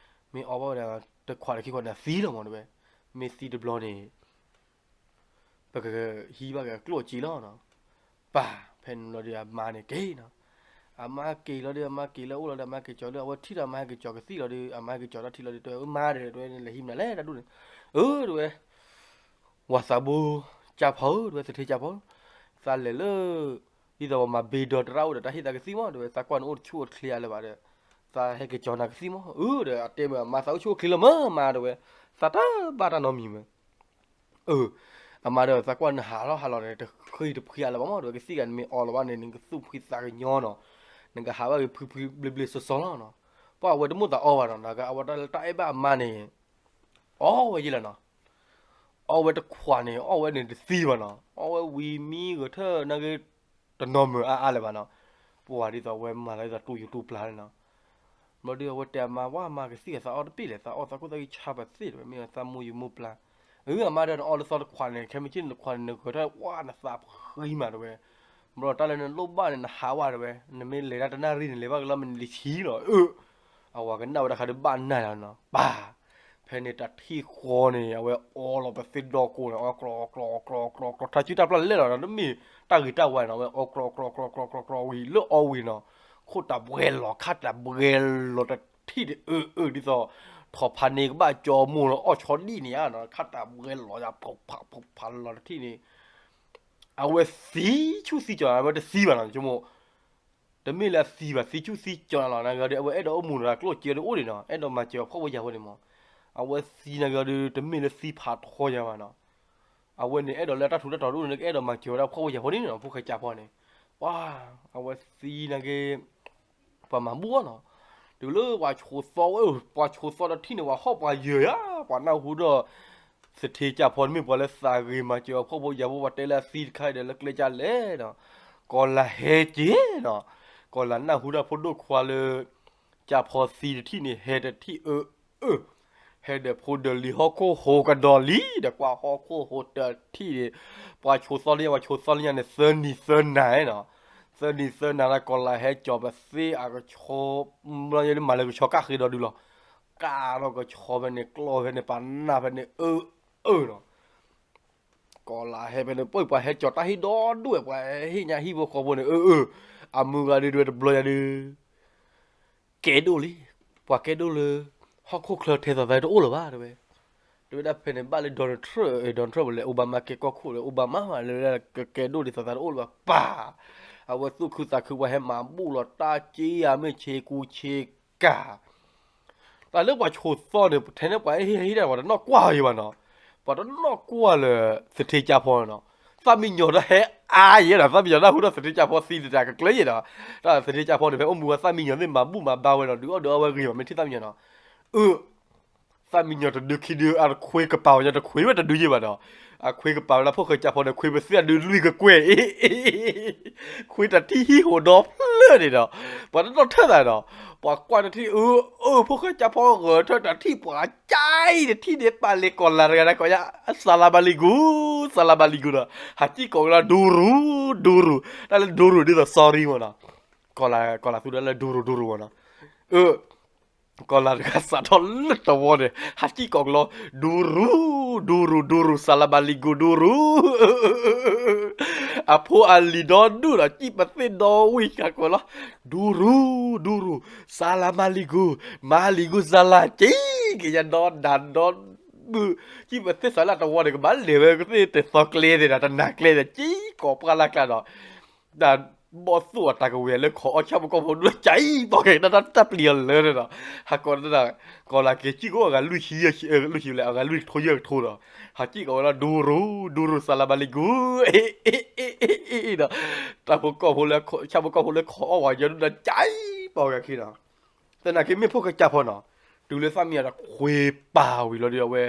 မ့ၢ်အီဘၣ်ဝဲဒီး တခွးတခံခွးန့ၣ်သံလီၤမးတဲဝဲ, မ့ၢ်သံတဘျီန့ၣ် ပကဟံးဘၣ်က့ၤကျိၣ်စ့လီၤနီၤ, ပၢ် ဖဲန့ၣ်လီၤဒီးအမါန့ၣ်က့ၤနီၤ, အမါက့ၤလီၤဒီး အမါက့ၤလၢအအိၣ်လီၤဒီး အမါက့ၤကၠီၤလၢ အဝဲထံၣ်ဒီးအမါဟဲက့ၤကၠီၤကသံၣ်လီၤဒီး အမါဟဲက့ၤကၠီၤတၢ်ထံလီၤဒီး တဲဝဲမါဒီး တဲဝဲလဲၤဟံးမနုၤလဲၣ်တၢ်ဒူၣ်န့ၣ်, အၢ တဲဝဲ ဝၤသးဘိ ကၠါဖီဧၢ တဲဝဲ သထ့ကၠါဖီ, သးလဲၤလၢ ဒ်သိးပှၤမၤဘ့ဒီတရၣ်အိၣ်ဒီး တၢ်ဟ့ၣ်သးကသံၣ်မး တဲဝဲ, သးကွၢ်နအိၣ်တဆူၣ်အိၣ်တချ့အါလၢၤဘၣ်ဒီး သးဟဲက့ၤကၠီၤနၤကသံၣ်မး အၢ ဒီး အတဲမ့ၢ်အမါ သးအိၣ်ဆူၣ်အိၣ်ချ့လီၤမး မါ တဲဝဲ, သးတဘၣ်တၢ်နီတမံၤမး အၢ အမါဒီး သးကွၢ်နဟးလီၤဟးလီၤန့ၣ် တဃံတဖှံအါလၢၤဘၣ်မး တဲဝဲ, ကသံၣ်ဂၤနမ့ၢ်အီလီၤဘၣ်န့ၣ် နကသူၣ်ဖှံသးကညီၤနီၤ, နကဟးဘၣ်က့ၤဖှံဖှံဘျ့ဘျ့စီစီလီၤနီၤ, ပှၢ်အဝဲတမိၣ်သးအီဘၣ်နီၤ, နကအဝဲတၢ်လၢတၢ်အဲၣ်ဘၣ်အမါန့ၣ် အီဝဲယဲလီၤနီၤ, အီဝဲတခွးန့ၣ် အီဝဲန့ၣ်တသံဘၣ်နီၤ, အီဝဲဝံၤမံဂဲၤထၢၣ်နာ်က့ တနီၤမုာ်အါအါလၢၤဘၣ်နီၤ, ပှၤဒ်သိးအဝဲမၤလၢဒ်သိးတူၢ်ယူၤတူၢ်ပျၢ်န့ၣ်နီၤ, ဘျီဒီးအဝဲတဲအမါ ဝဲမါကသံၣ်ဂၤသးအီတပ့ၢ်လဲၣ် သးအီသးခိၣ်သးဂံၢ်ဆါပသ့ၣ်တဲဝဲ မ့ၢ်သးမိၢ်ယူၤမိၢ်ပျၢ်, အၢ အမါဒီးနအီလၢသီတခွးန့ၣ် ခဲမုၢ်ဆ့ၣ်န့ၣ်တခွးန့ၣ် နဂဲၤထၢၣ်ဝဲနသးဖှံမးတဲဝဲ, ဘျီတၢ်လၢနလိၣ်ဘၣ်န့ၣ် နဟးဝဲတဲဝဲ, နမ့ၢ်လဲၤတၢ်တနၣ်ရံၣ်န့ၣ် လဲၤဘၣ်ကလီမ့ၢ်နလံၤဆံလီၤ, အၢ အဝၤကနၣ်ဝဲတခါဒီးဘၣ်နၢ်လီၤနီၤ, ပၢ် ဖဲန့ၣ်တၢ်ထံၣ်ဃီန့ၣ် အဝဲအီလီၤပသ့ၣ်ဒီကိးန့ၣ် အီကျီကျီကျီကျီကျီ တၢ်စုၣ်တၢ်ပျၢ်လဲၣ်လီၤနီၤ, တမ့ၢ်တၢ်ဂ့ၤတၢ်ဝါနီၤ, အဝဲအီကျီကျီကျီကျီကျီကျီဝံၤ လၢအီဝံၤနီၤ, ခိၣ်တၢ်ဘှဲလီၤ ခါတၢ်ဘှဲလီၤတထံၣ်န့ၣ် အၢ အၢ ဒ်သိး ထီၣ်ဖးန့ၢ်ကဘၣ်ကၠီမိၢ်လီၤ အီၣ်ဆီဒံၣ်န့ၣ်ဧါနီၤ, ခါတၢ်ဘှဲလီၤယၤ ဖုးဖးဖုးဖးလီၤတထံၣ်န့ၣ် အဝဲသံဆူၣ်သံကၠီၤ အဝဲတသံဘၣ်နီၤ, ဆိကမိၣ် တမ့ၢ်လၢအသံဘၣ် သံဆူၣ်သံကၠီၤလီၤ, နာ်က့ဒီး အဝဲအဲၣ်ဒိးအိၣ်မူဒီးကျိၣ်စ့ဒုးအိၣ်ဒံးနီၤ, အဲၣ်ဒိးမၤစၢၤအဖှီၣ်ဖိယာ်ဖိန့ၣ်မး, အဝဲသံနာ်က့ဒီး တမ့ၢ်လၢသံဖးထီယၤဘၣ်နီၤ, အဝဲန့ၣ်အဲၣ်ဒိးလၢတၢ်ထူးတၢ်တီၤဒိၣ်န့ၣ် ကအဲၣ်ဒိးမၤစၢၤဝဲဒၣ်ဖှီၣ်ဖိယာ်ဖိန့ၣ်နီၤ, ဖိၣ်ဃဲကၠါဖီန့ၣ်, ပှၤ အဝဲသံနာ်က့ ပှၤမၤဘူၣ်အီၤနီၤ, တုၤလၢပှၤဆိးသီဝဲ ပှၤဆိးသီတထံၣ်န့ၣ် ပှၤဟီၣ်ပှၤယၢၤယၤ ပှၤနၢ်ဟူဒီး သထ့ကၠါဖီန့ၣ်မ့ၢ်ပှၤလၢသးဂ့ၤမၤစၢၤအဖှီၣ်ဖိယာ်ဖိ ပှၤတဲလၢအသံတခါအံၤဒီး လၢကျဲကၢ်လဲၣ်နီၤ, ကီၤလၤဟဲက့ၤနီၤ, ကီၤလၤနၢ်ဟူတၢ်ဖိဒိၣ်ခွါလၢ ကၠါဖီသံတထံၣ်န့ၣ် ဟဲတထံၣ်အၢ အၢ ဟဲဒီးဖိဒီးလံၤ ဟီၣ်ခိၣ်ဟိးကဒီးလံ ဒီးကွၢ်ဟီၣ်ခိၣ်ဟိးတထံၣ်န့ၣ်, ပှၤဆိးသီလၢညါ ပှၤဆိးသီလၢညါန့ၣ် သၢနံၤသၢနၤနီၤ, သၢနံၤသၢနၤလၢကီၤလၤဟဲကၠီၤပသ့အကဆီ, ဘျီယဲဒ်မၤလၢကဆီကၣ်ဃ့ဒီးဒုးလီၤ, ကၣ်ဒီးကဆီဖဲန့ၣ် ကျီၢ်ဖဲန့ၣ် ပာ်နၢ်ဖဲန့ၣ် အၢ အၢနီၤ ကီၤလၤဟဲဖဲန့ၣ် ပှၤဟဲကၠီၤတၢ်ဟံၣ်ဒီဒူၣ်ဝဲ ပှၤဟ့ၣ်ညါဟံၣ်ဖိဃီဖိန့ၣ် အၢ အၢ, အမုၢ်ဂၤဒုးတဲဝဲတဘျီညါဒုး ကဲဒိၣ်လံ, ပှၤကဲဒိၣ်လၢ ဟီၣ်ခိၣ်ချၢထဲသိးသးတအိၣ်လၢၤဘၣ်တဲဝဲ, တဲဝဲဒၣ်ဖဲန့ၣ် ဘၣ်လၢ Donald Trump, Donald Trump လဲၣ် Obama ကဲကီၢ်ခိၣ်လၢ Obama မးလၢ ကကဲဒိၣ်ဒ်သိးသးတအိၣ်လၢၤဘၣ်ပၢ်, အဝဲသူၣ်ခုသးခု ပှၤဟဲမၤဘူၣ်လီၤတၢ်က့ယၤ မ့ၢ်ဆ့ကူဆ့ကၤ တၢ်လၢပှၤဆိးသီန့ၣ် ထဲန့ၣ်ပှၤဟ့ၣ်ဟ့ၣ်ဒၣ် ပှၤတနီၣ်ကွၢ်ယံၤဘၣ်နီၤ, ပှၤတနီၣ်ကွၢ်လၢ သထ့ကၠါဖီနီၤ, သၣ်မံယီၤဒီးဟဲအါယဲဒီး သၣ်မံယီၤနၢ်ဟူဒီးသထ့ကၠါဖီသံတတၢ်ကကျၢၤယဲဒီး, တၢ်သထ့ကၠါဖီန့ၣ် ဖဲအိၣ်မူဝဲသၣ်မံယီၤသ့ၣ်မၤဘူၣ်မၤဘါဝဲဒီး ဒုးအီၣ်ဒုးအီဝဲဂ့ၤဘၣ် မ့ၢ်ထံၣ်သၣ်မံယီၤနီၤ, အၢ သၣ်မံယီၤတဒုခံဒု အတခွ့ကပၤဝဲညါတခွ့ဝဲတဒုယဲဘၣ်ဒီး, အခွ့ကပၤဝဲဒၣ်ဖိၣ်ဃဲကၠါဖီန့ၣ် ခွ့ပသ့ၣ်အဒုလွံၢ်ကကွဲၢ်, ခွ့တၢ်ထံၣ်ဟံၣ်ဟိးဒီဖျၢၣ်န့ၣ်ဒီး, ပှၤတနီၣ်ထၢၣ်သးဒီး, ပှၤကွၢ်တထံၣ်အၢ အၢ ဖိၣ်ဃဲကၠါဖီဂဲၤထၢၣ်တၢ်ထံၣ် ပှၤကၠါအံၤတထံၣ်န့ၣ် ပာ်လံကီၤလၤတဂၤဒီး ကိးညါ စၤလၤဘၤလံၤကူ, စၤလၤဘၤလံၤကူဒီး ဟးစံၣ်ကိးကလီၤ ဒူရူၤ, ဒူရူၤ, တၢ်လၢဒူရူၤဒ်သိး sorry မ့ၢ်နီၤ, ကီၤလၤ ကီၤလၤသူဒၣ်လၢဒူရူၤ ဒူရူၤမ့ၢ်နီၤ, အၢ ကီၤလၤတဂၤစးထီၣ်လၢတဝီန့ၣ် ဟးစံၣ်ကိးကလီ, ဒူရူ, ဒူရူ, ဒူရူ, စၤလၤမၤလံၤကူ, ဒူရူ, အဖိအလံၤဒီဒူၣ်ဒီး စံၣ်ပသ့ၣ်ဒီဝံၤ ဟးကိးလီၤ, ဒူရူ, ဒူရူ, စၤလၤမၤလံၤကူ, မၤလံၤကူစၤလၤ, စံၣ်က့ၤယၤဒီဒၤဒီဒူၣ်, စံၣ်ပသ့ၣ်စးလၢတဝီန့ၣ် ကဘၣ်လဲၤဝဲကသ့ၣ်တသီကျဲသ့ၣ်ဒီး တနၤကျဲသ့ၣ် စံၣ်ကိးပှၢ်လၢ်ကျါဒီး တၢ်ဘီၣ်သိၣ်အတၢ်ကဝဲၤလၢခိးအီၣ်ဆၣ်ဖိကီၢ်ဖိဒိၣ် ကၠံပီၣ်က့ၤ တၢ်တၢ်ပျံၤအီၤလၢာ်ဒီး ဟးကိးတၢ် ကီၤလၤက့ၤစံၣ်ကိးအဂၤလွံၢ်ဆံ, လွံၢ်ဆံလဲၣ် အဂၤလွံၢ်ကထိယဲၢ်ကထိဒီး ဟးစံၣ်ကိးဝဲလီၤ ဒူရူ, ဒူရူ စၤလၤမၤလံၤကူ, ဒီး တၢ်ဖိကီၢ်ဖိလၢ ဆၣ်ဖိကီၢ်ဖိလၢခိးအီၣ်ဝဲညီဒိၣ်ဒီး ကၠံပီၣ်က့ၤခံဒီး သနာ်က့မ့ၢ်ဖိၣ်ဃဲကၠါဖီနီၤ, တုၤလၢသၣ်မံယီၤတခွ့ပာ်ဝံၤလီၤဒီး အဝဲ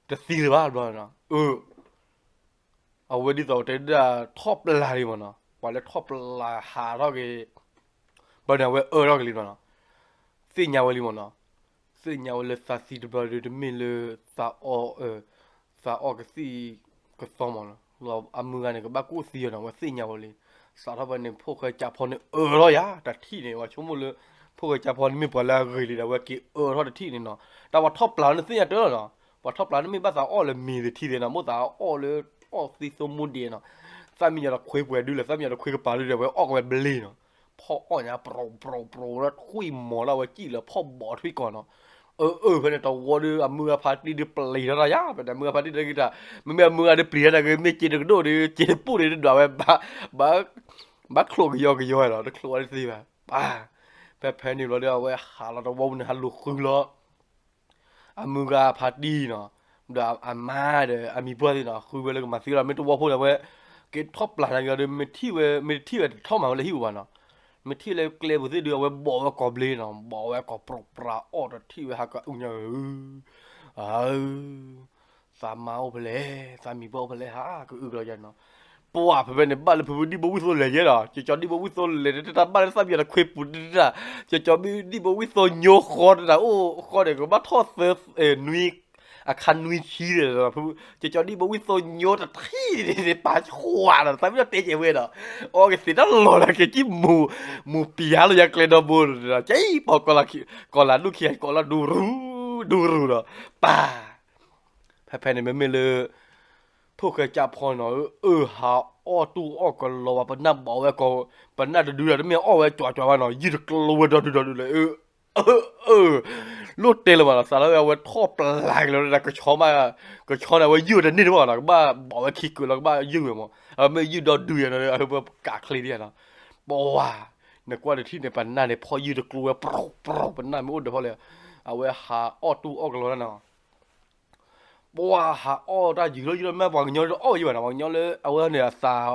တသံလၢၤဘၣ်ဘျီနီၤ, အဝဲဒ်သိးတဲဒၣ်ထီၣ်ပျၢ်လံမ့ၢ်နီၤ, ပှၤလၢထီၣ်ပျၢ်ဟးထီၣ်က့ၤ ဘျီန့ၣ် အဝဲအၢထီၣ်က့ၤလံမ့ၢ်နီၤ, သ့ၣ်ညါဝဲလံမ့ၢ်နီၤ, သ့ၣ်ညါဝဲလၢသးသံတဘျီဒီး တမ့ၢ်လၢ သးအီၣ် သးအီၣ်ကသံၣ်ကသီမ့ၢ်နီၤ, လီၤအမုၢ်ဂၤန့ၣ် ကဘၣ်ကိၣ်သံအီၤနီၤ, အဝဲသ့ၣ်ညါဝဲလံ, စးထီၣ်ဖဲန့ၣ် ဖိၣ်ဃဲကၠါဖီန့ၣ်အၢထီၣ်ယၤ တထံၣ်န့ၣ် ပှၤဆိကမိၣ်လၢ ဖိၣ်ဃဲကၠါဖီန့ၣ်မ့ၢ်ပှၤလၢအဂ့ၤလံဒီး အဝဲက့ၤအၢထီၣ်တထံၣ်န့ၣ်နီၤ, တၢ်ပှၤထီၣ်ပျၢ်န့ၣ်သ့ၣ်ညါတၢ်လီၤနီၤ, ပှၤထီၣ်ပျၢ်န့ၣ်မ့ၢ်ဘၣ်သးအီၣ်လၢမ့ၤတထံၣ်သ့နီၤ, မိၣ်သးအီၣ်လၢ အီၣ်သံသိမူဒံးနီၤ, သၣ်မံယီၤတခွ့ပှဲၤဒုလၢ သၣ်မံယီၤတခွ့ကပၤဒုဒီး အဝဲအီၣ်ကဝဲဘျ့နီၤ, ဖီၣ်အီၣ်ညါ ပြီၤပြီၤပြီၤလၢထွံၣ်မီၤလၢအဝဲစံၣ်လၢ ဖီၣ်ဘီးထွံၣ်ကီးနီၤ, အၢ အၢ ဖဲန့ၣ်တဝီဒီး အမုၢ်ဂၤဖါတံၢ်ဒုးပျံၤထီၣ်တၢ်ယၤ ဖဲန့ၣ် အမုၢ်ဂၤဖါတံၢ်ဒုးက့ၤတၢ်, မ့မ့ၢ်အမုၢ်ဂၤဒုးပျံၤထီၣ်တၢ်ဂ့ၤ မ့ၢ်စ့တကဒိၣ်ဒီး စ့တပူၣ်န့ၣ်ဒုးဒွးဝဲ ဘၣ်ချိၣ်ကယီကယီနီၤ, တချိၣ်ဝဲတသ့ဘၣ်, ပၢ်, ဖဲဖဲန့ၣ်ဘျီဒီး အဝဲဟးလီၤတဝီပူၤန့ၣ် ဟးလူၤဃုလီၤ အမုၢ်ဂၤဖါတံၢ်နီၤ, ဒီးအမါဒီးအမံၤပှၢ်သ့ၣ်နီၤ ဃုဝဲလၢကမၤသံလီၤ မ့ၢ်တဝီဖိန့ၣ် အဝဲ က့ၤထီၣ်ပျၢ်တၢ်က့ၤဒီး မ့ၢ်ထံၣ်ဝဲ မ့ၢ်တထံၣ်ဝဲတထီၣ်မၤဝဲလၢဟံၣ်ပူၤဘၣ်နီၤ, မ့ၢ်ထံၣ်လၢကျဲပူၤသ့ၣ်ဒုး အဝဲဘီးဝဲကိးဘျ့နီၤ, ဘီးဝဲကိးပြီၤပြီၤအီၣ်တထံၣ်ဝဲဟးကအုၣ်ညီအုၣ် အၢ သးမါအိၣ်ဖဲလဲၣ်, သးမံၤပှၢ်အိၣ်ဖဲလဲၣ် ဟးကအုၣ်ကလီယၤနီၤ, ပှၢ်ဖဲဖဲန့ၣ် ဘၣ်လၢဖုဖုဒံၣ်ဘိဝံၣ်သိလ့ၣ်ယဲဒီး ကၠီကၠီဒံၣ်ဘိဝံၣ်သိလ့ၣ်တၢ်ဘၣ်လၢသၣ်မံယီၤတခွ့ပူၤတၢ်, ကၠီကၠီဒံၣ်ဘိဝံၣ်သိညိဃီတၢ် အိၣ်ဃီန့ၣ် ကဘၣ်ထီၣ်သၢ နွံ အခါနွံဆံဒီး ကၠီကၠီဒံၣ်ဘိဝံၣ်သိညိတထံၣ်န့ၣ် ပာ်ဆှးဒီး သးမံယီၤတဲကဲဝဲဒီး အီကသ့တၢ်လီၤလၢက့ၤကံၣ်မူၤ မူၤပျၢ်လီၤယၤကျဲဒီဘိဒီး ကၠံပီၤ ကီၤလၤဒူၣ်ခံ ကိးလီၤဒူရူၤ ဒူရူၤဒီး ပၢ် ဖဲဖဲန့ၣ်မ့မ့ၢ်လၢ ဖိၣ်ဃဲကၠါဖီနီၤ အၢ ဟးအီၣ်တူၢ်အီၣ်ကလီၤဝဲ ပနၢ်ဘီးဝဲကီး ပနၢ်တဒုဒီး တမ့ၢ်အီၣ်ဝဲကွၢ်ကွၢ်ဘၣ်နီၤ ယုၢ်တကျိဝဲဒီဒုဒီဒုလၢ အၢ အၢ လိၣ်တဲလၢၤဘၣ်နီၤ သးလၢအဝဲထီၣ်ပျၢ်က့ၤလီၤ ကဆီမး ကဆီန့ၣ် အဝဲယုၢ်ဝဲတန့ၢ်တဘၣ်နီၤ ကဘၣ်ဘီးဝဲခံကုာ်လီၤ ကဘၣ်ယုၢ်ဝဲမး အမ့ၢ်ယုၢ်ဒီဒုယၤနီၤ အဝဲကးချ့ဒံးနီၤ ပဝါ နကွၢ်တထံၣ်န့ၣ် ပနၢ်န့ၣ် ဖီၣ်ယုၢ်တကျိဝဲ ပြီၤပြီၤ ပနၢ်မ့ၢ်အိၣ်ဒီးဖီၣ်လဲၣ် အဝဲဟးအီၣ်တူၢ်အီၣ်ကလီၤနီၤ ပှၤဟးအီၣ်တၢ်ယံာ်ထီၣ်ယံာ်ထီၣ်မး ပှၤကညီတအီၣ်ဝဲယံာ်ဘၣ်နီၤ ပှၤကညီလၢအဝဲန့ၣ်အသး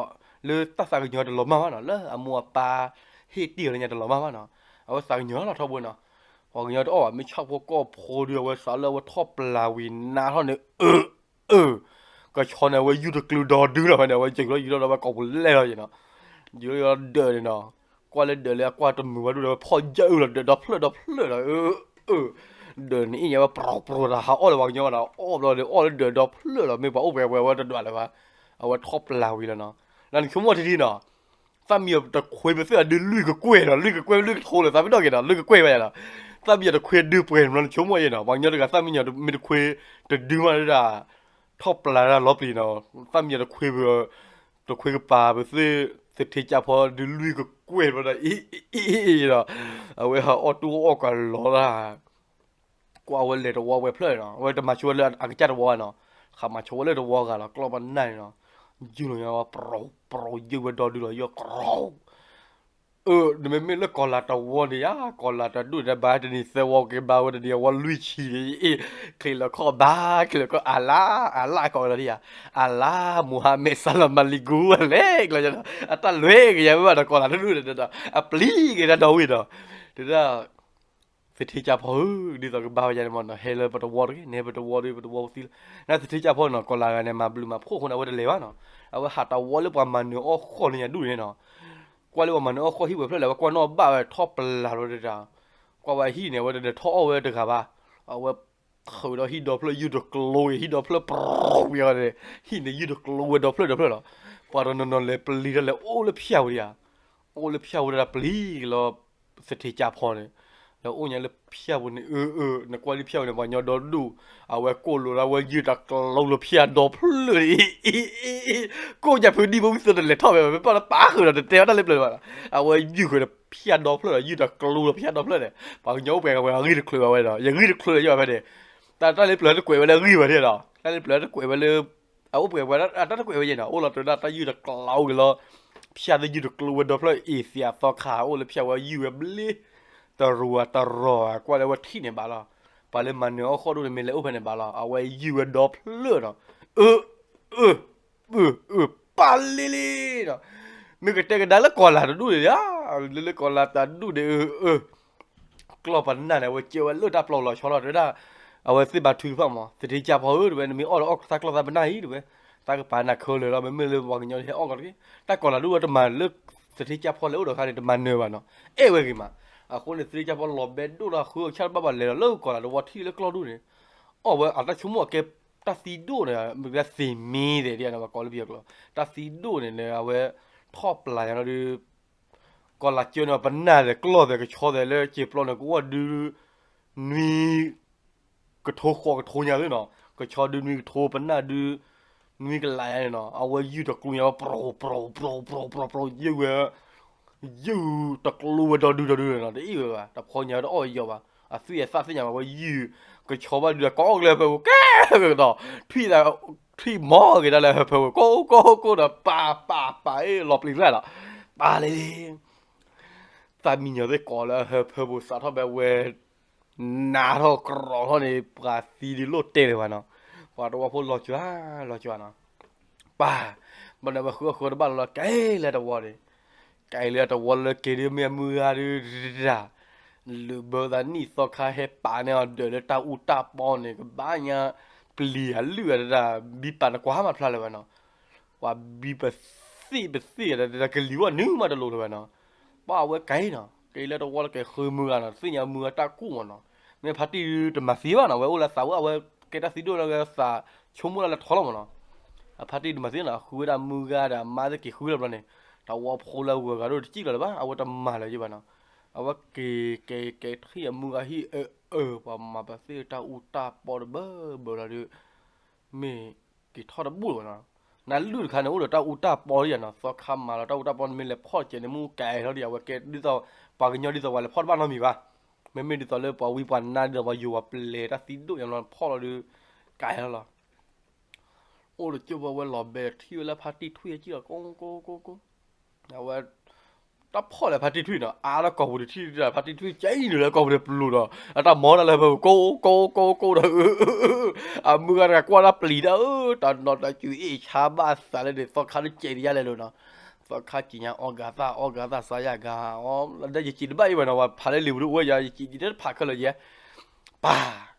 လၢတၢ်သးကညီၤတလီၤမၢ်ဘၣ်နီၤ လၢအမိၢ်အပၢ်ဟ့ၣ်တ့ၢ်အီၤလၢညါတလီၤမၢ်ဘၣ်နီၤ အဝဲသးကညီၤလီၤထီဘိနီၤ ပှၤကညီတအီၣ်ဘၣ် မ့ၢ်ဆၣ်ဖိကီၢ်ဖိဒီး အဝဲသးလၢအဝဲထီၣ်ပျၢ်ဝံၤနါထီၣ်န့ၣ် အၢ အၢ ကဆီန့ၣ် အဝဲယုၢ်တကျိဒီဒုနီၤ ဖဲန့ၣ် အဝဲယံာ်ထီၣ်ယံာ်ထီၣ်ဒီး အဝဲကိာ်ပူၤလဲၢ်လီၤယံၤနီၤ ယံာ်ထီၣ်ယံာ်ထီၣ်ဒၢးန့ၣ်နီၤ ကွၢ်လၢဒၢးလၢအကွၢ်တမုာ်ဘၣ်ဒိၣ်ဒီး အဝဲဖီၣ်ယၢ်အုၣ်လီၤ ဒၢးဒီဖျၢၣ်ဒီဖျၢၣ်ဒီး ဒၢးန့ၣ်အံၤညါဝဲ ပြီၤပြီၤ တၢ်ဟးအီၣ်လၢပှၤကညီဘၣ်နီၤ အီၣ်ဘျီဒီး အီၣ်လၢဒၢးဒီဖျၢၣ်လီၤ မ့ၢ်ပှၤအိၣ်ပှဲၤပှဲၤဝဲတဒွးလၢၤဘၣ် အဝဲထီၣ်ပျၢ်ဝံၤလီၤနီၤ လၢနဆိကမိၣ်ထံထံနီၤ သၣ်မံယီၤတခွ့ပသ့ၣ်အဒုလွံၢ်ကကွဲၢ်နီၤ လွံၢ်ကကွဲၢ်လွံၢ်ကထိလၢ သးပ့ၤနီၣ်က့ၤနီၤ လွံၢ်ကကွဲၢ်ဘၣ်ယၤနီၤ သၣ်မံယီၤတခွ့ဒုပှဲၤနီၤ နဆိကမိၣ်ယဲနီၤ ပှၤကညီတဂၤသၣ်မံယီၤမ့ၢ်တခွ့တဒုမးဒၣ် ထီၣ်ပျၢ်တၢ်လီၤပျံၤနီၤ သၣ်မံယီၤတခွ့ တခွ့ကပၤပသ့ၣ် သထ့ကၠါဖီဒုလွံၢ်ကကွဲၢ်ဘၣ်ဒီး အံၤ အံၤ အံၤ အံၤဒီး အဝဲဟးအီၣ်တူၢ်အီၣ်ကလီၤတၢ် ကွၢ်ဝဲလဲၤတဝီဝဲဖျၢၣ်နီၤ အဝဲတမၤဆိဝဲလၢအကစၢ်တဝီဘၣ်နီၤ ဃးမၤဆိဝဲလၢတဝီဂၤလီၤ ကျီၢ်ပနၢ်န့ၣ်နီၤ ယုၢ်လီၤညါဝဲ ပြီၤပြီၤ ယုၢ်ဝဲဒီဒုလီၤ ယီၢ်ကြီ အၢ နမ့မ့ၢ်လၢကီၤလၤတဝီန့ၣ်ယါ ကီၤလၤတဒူၣ်န့ၣ် ဘၣ်တနံၤသၢဝီက့ၤ ဘၣ်ဝဲတနံၤအဝီလွံၢ်ဆံန့ၣ် ချံးလီၤခီၣ်ဘၣ် ချံးလီၤခီၣ် အလါ အလါကီၤလၤဒ်ယါ အလါ မူၤဟါမဲး စၤလၤမၤလံၤကူ အလဲၤကလီၤ အတၢ်လွဲက့ၤယၤဝဲဘၣ်ဒီး ကီၤလၤတဒူၣ်န့ၣ်ဒီး အပျံၤက့ၤတၢ်ဒီဝံၣ်ဒီး တဒၣ် သထ့ကၠါဖီဧၢ ဒ်သိးကဘၣ်ဝဲယၤန့ၣ်မ့ၢ်နီၤ ဟဲလၢပတဝီတဂ့ၤ နဟဲပတဝီဒီး ပတဝီပသံလီၤ နသထ့ကၠါဖီနီၤ ကီၤလၤဂၤန့ၣ် မၤဘျုးမၤဖှိၣ်အဃိန့ၣ် အဝဲတလဲၤဘၣ်နီၤ အဝဲဟးတဝီလၢပှၤမၤနၢၤအီၣ်ဃီၣ်လၢညါဒူၣ်န့ၣ်နီၤ ကွၢ်လၢပှၤမၤနၢၤအီၣ်ဃီၣ်ဟံၣ်ဝဲဖျၢၣ်လဲၣ် အဝဲကွၢ်နီၣ်ဘၣ်ဝဲထီၣ်ပျၢ်လီၤတၢ် ကွၢ်ဝဲဟံၣ်န့ၣ် အဝဲတဒၢးထီၣ်အီၣ်ဝဲတဂၤဘၣ် အဝဲ ထုးဒီးဟံၣ်ဒီဖျၢၣ်ယုၢ်တကျိဝံၤ ဟံၣ်ဒီဖျၢၣ်ပြီၤဝံၤန့ၣ် ဟံၣ်န့ၣ်ယုၢ်တကျိဝဲဒီဖျၢၣ်ဒီဖျၢၣ်လီၤ ပှၤတနီၤနီၤလဲၤပျံၤတၢ်လဲၤအိၣ်လၢဖၠၣ်ဝံၤဒံးဧါ အိၣ်လၢဖၠၣ်ဝံၤဒီးပျံၤက့ၤလီၤ သထ့ကၠါဖီန့ၣ် အိၣ်ညါလၢဖၠၣ်ပူၤန့ၣ် အၢ အၢ နကွၢ်လၢဖၠၣ်ပူၤန့ၣ် ပှၤကညီဒီဒူၣ် အဝဲကိၣ်လိာ်လၢအဝဲယုၢ်တကျိလၢဖၠၣ်ဒီဖျၢၣ်န့ၣ် အ့ အ့ အ့ ကိၣ်ညါဖုဒံဖိဝံသၢတလဲၤထီၣ်ဝဲ ပပာ်လၢပာ်ဃုာ်ဒီးတတဲဝဲတၢ်လၢပျၢၤဘၣ်ဒီး အဝဲယုၢ်ဃုာ်ဒီးဖၠၣ်ဒီဖျၢၣ်ဒီး ယုၢ်တကျိလၢဖၠၣ်ဒီဖျၢၣ်န့ၣ် ပှၤကညီအိၣ်ပှဲၤဝဲအဂံၢ်တချုးဘၣ်ဝဲဒီး ယဂံၢ်တချုးလၢယဘၣ်ဖဲန့ၣ် တၢ်တၢ်လၢပျၢၤတကွဲးဝဲလၢအဂံၢ်ဘၣ်န့ၣ်ဒီး တၢ်လၢပျၢၤတကွဲးဝဲလၢ အအိၣ်ပှဲၤဝဲတၢ်တကွဲးဝဲယဲၢ်နီၤ အိၣ်လီၤတဝဲဒၣ်တၢ်ယုၢ်တကျိက့ၤလီၤ ဖၠၣ်သ့ၣ်ယုၢ်တကျိဝဲဒီဖျၢၣ်အ့ၣ်သံးအသီခါ အိၣ်လၢဖၠၣ်ဝဲယုၢ်ဝဲဘျ့ တရူးအတရီၤ ကွၢ်လၢဝဲထံၣ်န့ၣ်ဘၣ်လီၤ ပှၤလၢမၤနၢၤအီၣ်ဃီၣ်ဒိၣ်န့ၣ် မ့ၢ်လဲၤအိၣ်ဖဲန့ၣ်ဘၣ်လီၤ အဝဲယုၢ်ဝဲဒီဖျၢၣ်နီၤ အၢ အၢ အၢ အၢ ပၢ်လ့လ့ဒီး မ့ၢ်ကတဲကဒါလၢကီၢ်လၤတဒူၣ်န့ၣ် လၢလၢကီၢ်လၤတဒူၣ်န့ၣ် အၢ အၢ ကျီၢ်ပနၢ်န့ၣ် အဝဲကဲဝဲလၢတၢ်ပျီလီၤဆီလီၤ တဝဲဒၣ် အဝဲသ့ၣ်ဘါထုကဖၣ်မး သထ့ကၢ်ဖီဧၢ တဝဲ နမ့ၢ်အီၣ်ဒီးအီၣ်သးကျီၢ်သးပနၢ်အံၤ တဝဲ သးကပၤနၤခဲလၢာ်လီၤ မ့မ့ၢ်လၢပှၤကညီဟဲအီၣ်ကီးတက့ၢ် တၢ်ကီၢ်လၤဒိၣ်ဝဲတမၤလၢ သထ့ကၢ်ဖီလဲၤအိၣ်ဒီးခါန့ၣ် တမၤနၢၤဘၣ်နီၤ အဲၣ်ဝဲဂ့ၤမး အဃိန့ၣ် သထ့ကၢ်ဖီလီၤဘဲဒိၣ်ဒီးဃုအီၣ်ကဆၣ်တဘၣ်ဘၣ်လဲၤဒီးလၢကီၢ်လၤတဝီထံၣ်လၢကျီၢ်ဒူၣ်န့ၣ် အီၣ်ဝဲအတၢ်ဆိကမိၣ်အကဲ တၢ်သံဒိၣ်န့ၣ် မ့ၢ်ကသ့မ့ၢ်သဲးဒ်န့ၣ် ပှၤကိးလၢပယီၤကျိာ် တၢ်သံဒိၣ်န့ၣ်လၢအဝဲ ထီၣ်ပျၢ်ညါလီၤဒုး ကီၢ်လၤကၢန့ၣ် ပနၢ်သဲးကျီၢ်သဲးကဆီသဲးလၢက့ၤပျီန့ၣ် ကအိၣ်ဒုး နွံ ကထိဃိးကထိညါသ့ၣ်နီၤ ကဆီဒုးနွံကထိ ပနၢ်ဒုး နွံကလးယါန့ၣ်နီၤ အဝဲယုၢ်တကျိညါဝဲ ပြီၤ ပြီၤ ပြီၤ ပြီၤ ပြီၤ ပြီၤ ယုၢ်ဝဲ ယုၢ်တကျိဝဲဒီဒုဒီဒုနီၤ တအ့ၣ်ဝဲဘၣ် တဖီညါတအီၣ်ယီၤဘၣ် အသွံၣ်အသၣ်သ့ၣ်ညါဘၣ် ဝဲယုၢ် ကဆီဘၣ်ဒုးဒီး ကိးကလၢဟၢဖၢပူၤ ကဲကဒီး ထွံၣ်သး ထွံၣ်မီၤက့ၤဒၣ်လၢဟၢဖၢပူၤ ကိးကိးကိးဒီး ပာ်ပာ်ပာ် အ့ၣ် လီၤပျံၤကျါလီၤ ပာ်လံ သၣ်မံညီၤသ့ၣ်ကိးလၢဟၢဖၢပူၤ စးထီၣ်ဖဲဝဲ နးထီၣ်ကြီၤထီၣ်န့ၣ် ပှၤသံဒုးလိၣ်တဲလၢၤဘၣ်နီၤ ပှၤတဝီဖိလီၤကွၢ် လီၤကွၢ်နီၤ ပၢ် ဘၣ်န့ၣ်ဝဲဃုအီၣ်ဃုတဘၣ်လီၤလီၤ ကဲလၢတဝီန့ၣ် ကဲလၢတဝီလၢက့ၤဒုးမ့ၢ်အမုၢ်ဂၤဒုး လုးဘၢသးနံၣ်သီခါဟဲပာ်န့ၢ်အီၤဒၢးလၢတၢ်အူတၢ်ပီန့ၣ် ကဘၣ်ညါပျံၤအလုၢ်အတဒၣ် ဘံပာ်နကွၢ်မးဖျါလၢၤဘၣ်နီၤ ပှၤဘံပသ့ၣ်ပသ့ၣ်ဒီး ကလံၤဝဲနုာ်မးတလိၤလၢၤဘၣ်နီၤ ပှၤအဝဲကဲနီၤ ကဲလၢတဝီလၢကဲဃုမုၢ်ဂၤနီၤ သ့ၣ်ညါမုၢ်ဂၤတၢ်ကူၣ်မးနီၤ မ့ၢ်ဖါတံၢ်ဒုးတမၤသံဘၣ်နီၤ ဝဲအိၣ်လၢသးဝဲ အဝဲကဲတၢ်သံဒိၣ်လၢဝဲသးဆိကမိၣ်လၢလဲၤထီလီၤမးနီၤ အဖါတံၢ်တမၤသံနီၤ အဃုဝဲဒၣ်မုၢ်ဂၤဒီးအမါသ့ၣ်က့ၤဃုလီၤဘျီန့ၣ် တဝီဖိလၢဝဲၤဂၤဒိၣ်တစံၣ်လီၤလၢၤဘၣ် အဝဲတမၤလၢၤယဘၣ်နီၤ အဝဲက့ၤက့ၤက့ၤထံၣ်အမုၢ်ဂၤဟံၣ်အၢအၢ ပှၤမၤပသ့ၣ်တၢ်အူတၢ်ပီတဘၢဘၢလီၤဒုး မ့ၢ်က့ၤထီၣ်တဘူၣ်လၢၤဘၣ်နီၤ နလုၢ်တခါန့ၣ် အိၣ်ဒီးတၢ်အူတၢ်ပီဒ်ယါနီၤ သီခါမၤလီၤတၢ်အူတၢ်ပီန့ၣ် မ့ၢ်လဲၤဖီၣ်တကဲးန့ၣ် မ့ၣ်အူကဲထီၣ်ဒံး အဝဲကဲဒ်သိး ပှၤကညီဒ်သိးပှၤလဲၤဖီၣ်တဘၣ်နီတမံၤဘၣ် မ့မ့ၢ်ဒ်သိးလၢပှၤဝံပှၤနါဒ်သိးပှၤယိၤပှၤပျဲၤတၢ်သံဒိၣ်ညါလီၤ ဖီၣ်လီၤဒုး ကဲထီၣ်လီၤ အိၣ်တကၠိၢ်ဝဲဝဲလီၤဘဲထံၣ်ဝဲလၢဖါတံၢ်ထွံၣ်အကံၣ်လီၤ ကိကိကိကိ အဝဲ တၢ်ဖီၣ်လၢဖါတံၢ်ထွံၣ်နီၤ အါလၢကီၢ်ပူၤတထံၣ်ဒၣ် ဖါတံၢ်ထွံၣ်ကဲအံၤနုာ်လၢကီၢ်ပူၤတပျိၤဒီး အတၢ်မီတၢ်လၢဖဲပူၤ ကိကိကိကိဒီး အမုၢ်ဂၤတဂၤကွၢ်တၢ်ပျံၤဒၣ် တၢ်နီၢ်တၢ်စူၤအ့ၣ်ဆါဘၣ်သးလၢန့ၣ် သီခါတကဲးဒ်ယါလဲၣ်လိၤနီၤ သီခါက့ၤညါအီၣ်ဂၤသၣ်အီၣ်ဂၤသၣ်စါယၤဂၤအီၣ် လၢယစံးတဘၣ်အံၤဘၣ်နီၤ ပှၤဖးလၢလံာ်ပူၤတအိၣ်ဝဲယၤ ယစံးယတဖးခဲလၢာ်ယဲ ပၢ်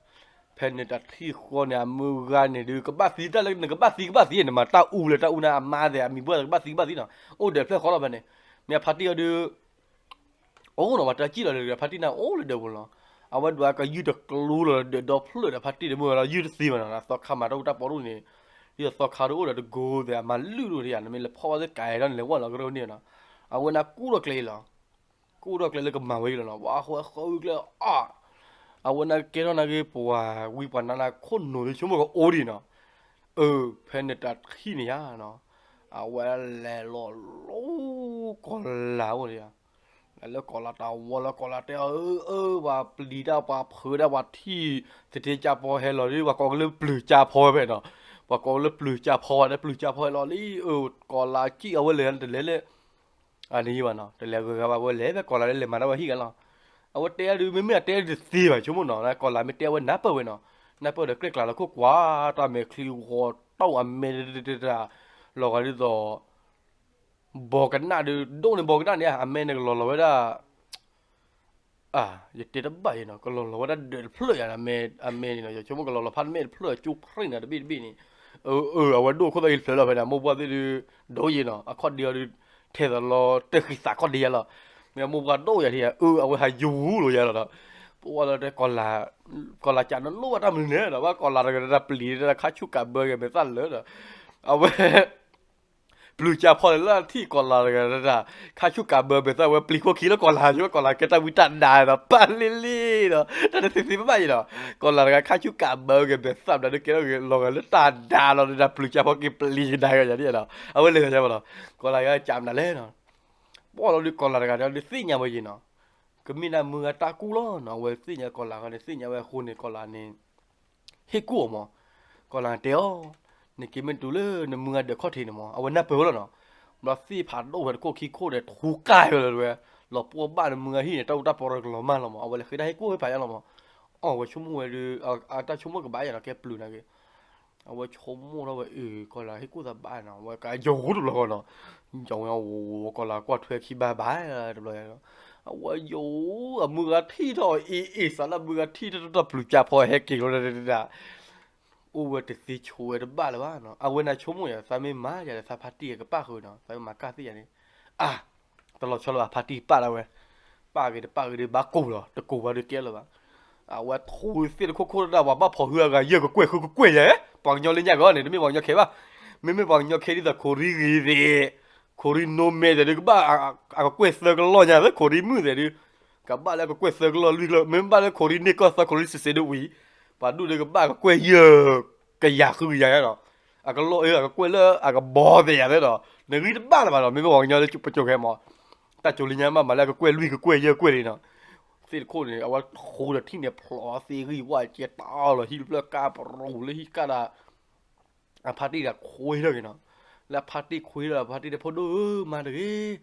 ဖဲန့ၣ်တၢ်ထံၣ်ဃီန့ၣ် အမုၢ်ဂၤန့ၣ်ဒုး ကဘၣ်သံတၢ်လၢနကဘၣ်သံကဘၣ်သံ နမၤတၢ်အူလၢတၢ်အူန့ၣ် အမါသဲးအမံၤပှၢ်သဲးကဘၣ်သံကဘၣ်သံနီၤ အိၣ်ဒီးဖျၢၣ်ဃီလီၤဖဲန့ၣ် မ့ၢ်အဖါတံၢ်အီၤဒုး အိၣ်နီၤ ပှၤတၢ်စံၣ်လီၤလၢ ဖါတံၢ်န့ၣ်အိၣ်လၢဒၢးပူၤလီၤ အဝဲဒွးကယုၢ်တကျိလီၤဒီးဒီဖျၢၣ်ဒီးဖါတံၢ်န့ၣ် မုၢ်ဂၤလီၤယုၢ်တသ့ဘၣ်နီၤ သီခါမၤတၢ်အူတၢ်ပီတအိၣ်န့ၣ် ဒ်သိးသီခါဒုးအိၣ်ဒီးတကိးသဲးအမၤလုၢ်ဒိၣ်န့ၣ်ယါ နမ့ၢ်လဲၤဖီၣ်ဘၣ်သ့ၣ်ကဲထီၣ်န့ၣ် လဲၤဝဲလီၤကရၢန့ၣ်နီၤ အဝဲန့ၣ်ကူၣ်ထီၣ်ကျဲလီၤ ကူၣ်ထီၣ်ကျဲလၢကမၤဝဲအံၤလီၤနီၤ ပှၤဃီဃီဝံၤကျဲအါ အဝဲန့ၣ်ကဲထီၣ်နာ်က့ ပှၤဝံပှၤနါန့ၣ် ခိၣ်နူာ်သ့ဆိကမိၣ်ကအိၣ်ဒံးနီၤ အၢ ဖဲန့ၣ်တၢ်ထံၣ်န့ၣ်ယါနီၤ အဝဲလဲၤလီၤလၢကီၢ်လၤအိၣ်ဒံးယါ လဲၤလၢကီၢ်လၤတၢ်ဝီလၢကီၢ်လၤတဲအီၤ အၢ အၢ ပှၤပျံၤတၢ်ပှၤဖုးတၢ်ပှၤထံၣ် သထ့ကၢ်ဖီဟဲလီၤလံ ပှၤကိးကလၢပျုၤကၢ်ဖီဝဲဖဲနီၤ ပှၤကိးကလၢပျုၤကၢ်ဖီဝဲဒၣ် ပျုၤကၢ်ဖီဟဲလီၤလံ အၢ ကီၢ်လၤစံၣ်အဝဲလဲၤတလဲၤလၢ အန့ၣ်ဘၣ်နီၤ တလဲၤဂုၤဂၤဘၣ်ဝဲလဲၤဖဲကီၢ်လၤလၢလဲၤမၤတၢ်ဝဲဟံၣ်ဂၤလီၤ အဝဲတဲဒုး မ့မ့ၢ်အတဲဒုးတသ့ဘၣ် ဆိကမိၣ်နီၤ ကီၢ်လၤမ့ၢ်တဲဝဲနၢ်ပၢၢ်ဝဲနီၤ နၢ်ပၢၢ်ဒီးကြဲၢ်ကျါလီၤခိၣ်ကွၢ် တၢ်မဲာ်ချံဂီၤတီၢ်အမဲာ်တတတတ လီၤဂာ်ဒ်သိး ဘီကနၣ်ဒုး ဒိၣ်န့ၢ်ဘီကနၣ်န့ၣ် အမဲာ်န့ၣ်ကလီၤလီၤဝဲဒၣ် အ ယတဲတဘၣ်အံၤနီၤ ကလီၤလီၤဝဲဒၣ်ဒၢးတဖျၢၣ်ယါ အမဲာ်န့ၣ်နီၤ ယဆိကမိၣ်ကလီၤလီၤဖးမဲာ်တဖျၢၣ် ကၠိဖရံးနၤတဘ့ၣ်တဘ့ၣ်န့ၣ် အၢ အၢ အဝဲဒိၣ်ခိၣ်သၣ်ဂ့ၤတဖျၢၣ်လီၤဖဲန့ၣ် အမိၢ်ပှၢ်သ့ၣ်ဒုး ဒိၣ်ယဲနီၤ အခီၣ်ဒ့အီၤဒုး ထဲသိးလီၤတၢ်ဃံသးခီၣ်ဒ့ယါလီၤ မ့ၢ်အမိၢ်ပှၢ်ဒိၣ်ယၤထံၣ် အၢ အဝဲဟးယူၤလိာ်ယါလီၤဒီး ပဝဲလၢတဲ ကီၢ်လၤကၠးနလိၣ်ဘၣ်တၢ်မနုၤလဲၣ်ဒီး ဘၣ်ကီၢ်လၤတဂၤတၢ်ပျံၤ တၢ်ခါဆူၣ်ကးဘၢဂ့ၤ မဲာ်သၣ်လၢာ်ဒီး အဝဲ ပျုၤကၠါဖီန့ၣ်လၢထံၣ်ကီၤလၤတဂၤတဒၣ် ခါဆူၣ်ကးဘၢဘဲသၣ်ဝဲပျံၤခိၣ်ခံလၢကီၤလၤ ယဝဲကီၤလၤကဲတၢ်ဝံတၢ်နါဒီး ပၢ်လ့လ့ဒီး တၢ်တသ့သ့ဘၣ်ဘၣ်အံၤဒီး ကီၤလၤတဂၤခါဆူၣ်ကးဘၢဂဲၤဘဲသၣ်ဘျီဒုးကဲထီၣ်ဂ့ၤလီၤဂာ်လၢတၢ်ဒါလီၤဒုး ပျုၤကၠါဖီက့ၤပျံၤကဒါကယၤဒ်နီၤ အဝဲလဲၤကယၤဘၣ်နီၤ ကီၤလၤဂၤကၠးမနုၤလဲၣ်နီၤ ပှၢ်လီၤဒုးကီၤလၤတဂၤဒီးဒုးသ့ၣ်ညါဝဲယံၤနီၤ ကမ့ၢ်ဒၣ်မုၢ်ဂၤတၢ်ကူၣ်လီၤနီၤ အဝဲသ့ၣ်ညါကီၤလၤဂၤန့ၣ် သ့ၣ်ညါဝဲအဃိန့ၣ် ကီၤလၤန့ၣ် ဟ့ၣ်ကူၣ်အီၤမး ကီၤလၤတဲအီၤ နက့ၤမ့ၢ်တုၤလၢနမုၢ်ဂၤဒၢးခီၣ်ထံးန့ၣ်မး အဝဲနၢ်ပၢၢ်ဝဲလီၤနီၤ ဘျီသ့ၣ်ဖးဒိၣ်ဖဲတခိၣ်ခံခိၣ်ဒီး ထူကၢ်ဝဲလီၤဝဲ လီၤပှီၢ်ဘၣ်နမုၢ်ဂၤဟံၣ်န့ၣ် တၢ်အူတၢ်ပီရၤကလီၤမၢ်လီၤမး အဝဲလဲၤဃ့တၢ်ဟ့ၣ်ကူၣ်ဟ့ၣ်ဖးယါလီၤမး အီၣ်ဝဲဆိကမိၣ်ဝဲဒုး အတၢ်ဆိကမိၣ်ကဘၣ်ယါနီၤ ကဲပျုၤနာ်က့ အဝဲဆိကမိၣ်ထီၣ်ဝဲအၢ ကီၤလၤဟ့ၣ်ကူၣ်သးဘၣ်နီၤ အဝဲကယိၤတဘျီဃီနီၤ ယဝဲကီၤလၤကွၢ်ထွဲခံဘၣ်ဘၣ်တဘျီ အဝဲယိၤ အမုၢ်ဂၤထံၣ်ထီၣ်အ့ၣ်အ့ၣ် စးလၢမုၢ်ဂၤထံၣ်ထီၣ်တၢ်ပျုၤကၠါဖီဟဲက့ၤလီၤဒၣ် အိၣ်ဝဲတသ့ဆိဝဲတဘၣ်လၢၤဘၣ်နီၤ အဝဲန့ၣ်ဆိကမိၣ်ယါ သးမ့ၢ်မၤယါဒီး သးဖါတံၢ်ကပၣ်ဃုာ်နီၤ သးမ့ၢ်မၤကၢ်သ့ၣ်ယါန့ၣ် အါ တလီၤဆီလၢၤဘၣ် ဖါတံၢ်ပၣ်ဒၣ်ဝဲ ပၣ်ဂ့ၤတပၣ်ဂ့ၤဒုးဘၣ်ကိၢ်လီၤ တကိၢ်ဘၣ်ဒုးကဲလၢၤဘၣ် အဝဲထူသ့ၣ်တခိၣ်ခိၣ်တဒၣ် ပှၤဘၣ်ဖီၣ်ဟုအဂၤယဲၢ်ကကွဲၢ်ဃုကကွဲၢ်ယဲၢ် ပှၤကညီလၢညါကီးန့ၣ် တမ့ၢ်ပှၤကညီခဲဘၣ် မ့မ့ၢ်ပှၤကညီခဲဒ်သိး ခိၣ်ရံဂ့ၤသ့ၣ် ခိၣ်ရံနိမဲသ့ၣ်ဒုးကဘၣ် အကကွဲၢ်သၢကလီၢ်ညါသ့ၣ် ခိၣ်ရံမုၣ်သ့ၣ်ဒုး ကဘၣ်လၢအကကွဲၢ်သၢကလီၢ်လွံၢ်ကလီၢ် မ့မ့ၢ်ဘၣ်လၢခိၣ်ရံန့ၢ်ကီၢ်သၢခိၣ်ရံစံးစ့းဒုးဝံၤ ပှၤဒူၣ်ဒုးကဘၣ်ကကွဲၢ်ယဲၢ်ကယၤဃုကယၤညါဒီး အကလီၢ်အၢ အကကွဲၢ်လၢအကဘီသ့ၣ်ယၤသ့ၣ်ဒီး နဂံၢ်တဘၣ်လၢၤဘၣ်ဒီး မ့မ့ၢ်ပှၤကညီလၢပစိၤခဲမး တၢ်စိၤလၢညါမးမးလၢအကကွဲၢ်လွံၢ်ကကွဲၢ်ယဲၢ်ကကွဲၢ်န့ၣ်နီၤ သ့ၣ်တခိၣ်န့ၣ် အဝဲထူဒီးထံၣ်န့ၣ်ဖျိးသ့ၣ်ဂံၢ်ဝၣ်ကဲတၢ်လီၤ ဟံၣ်တဖျၢၣ်ကၢ်ပရူၤလၢဟံၣ်ကၢ်ဒီး အဖါတံၢ်ဒီးခွ့ထီၣ်က့ၤနီၤ လၢအဖါတံၢ်ခွ့ထီၣ် အဖါတံၢ်တဲဖိဒိၣ်ဧၢ မၤတဂ့ၤ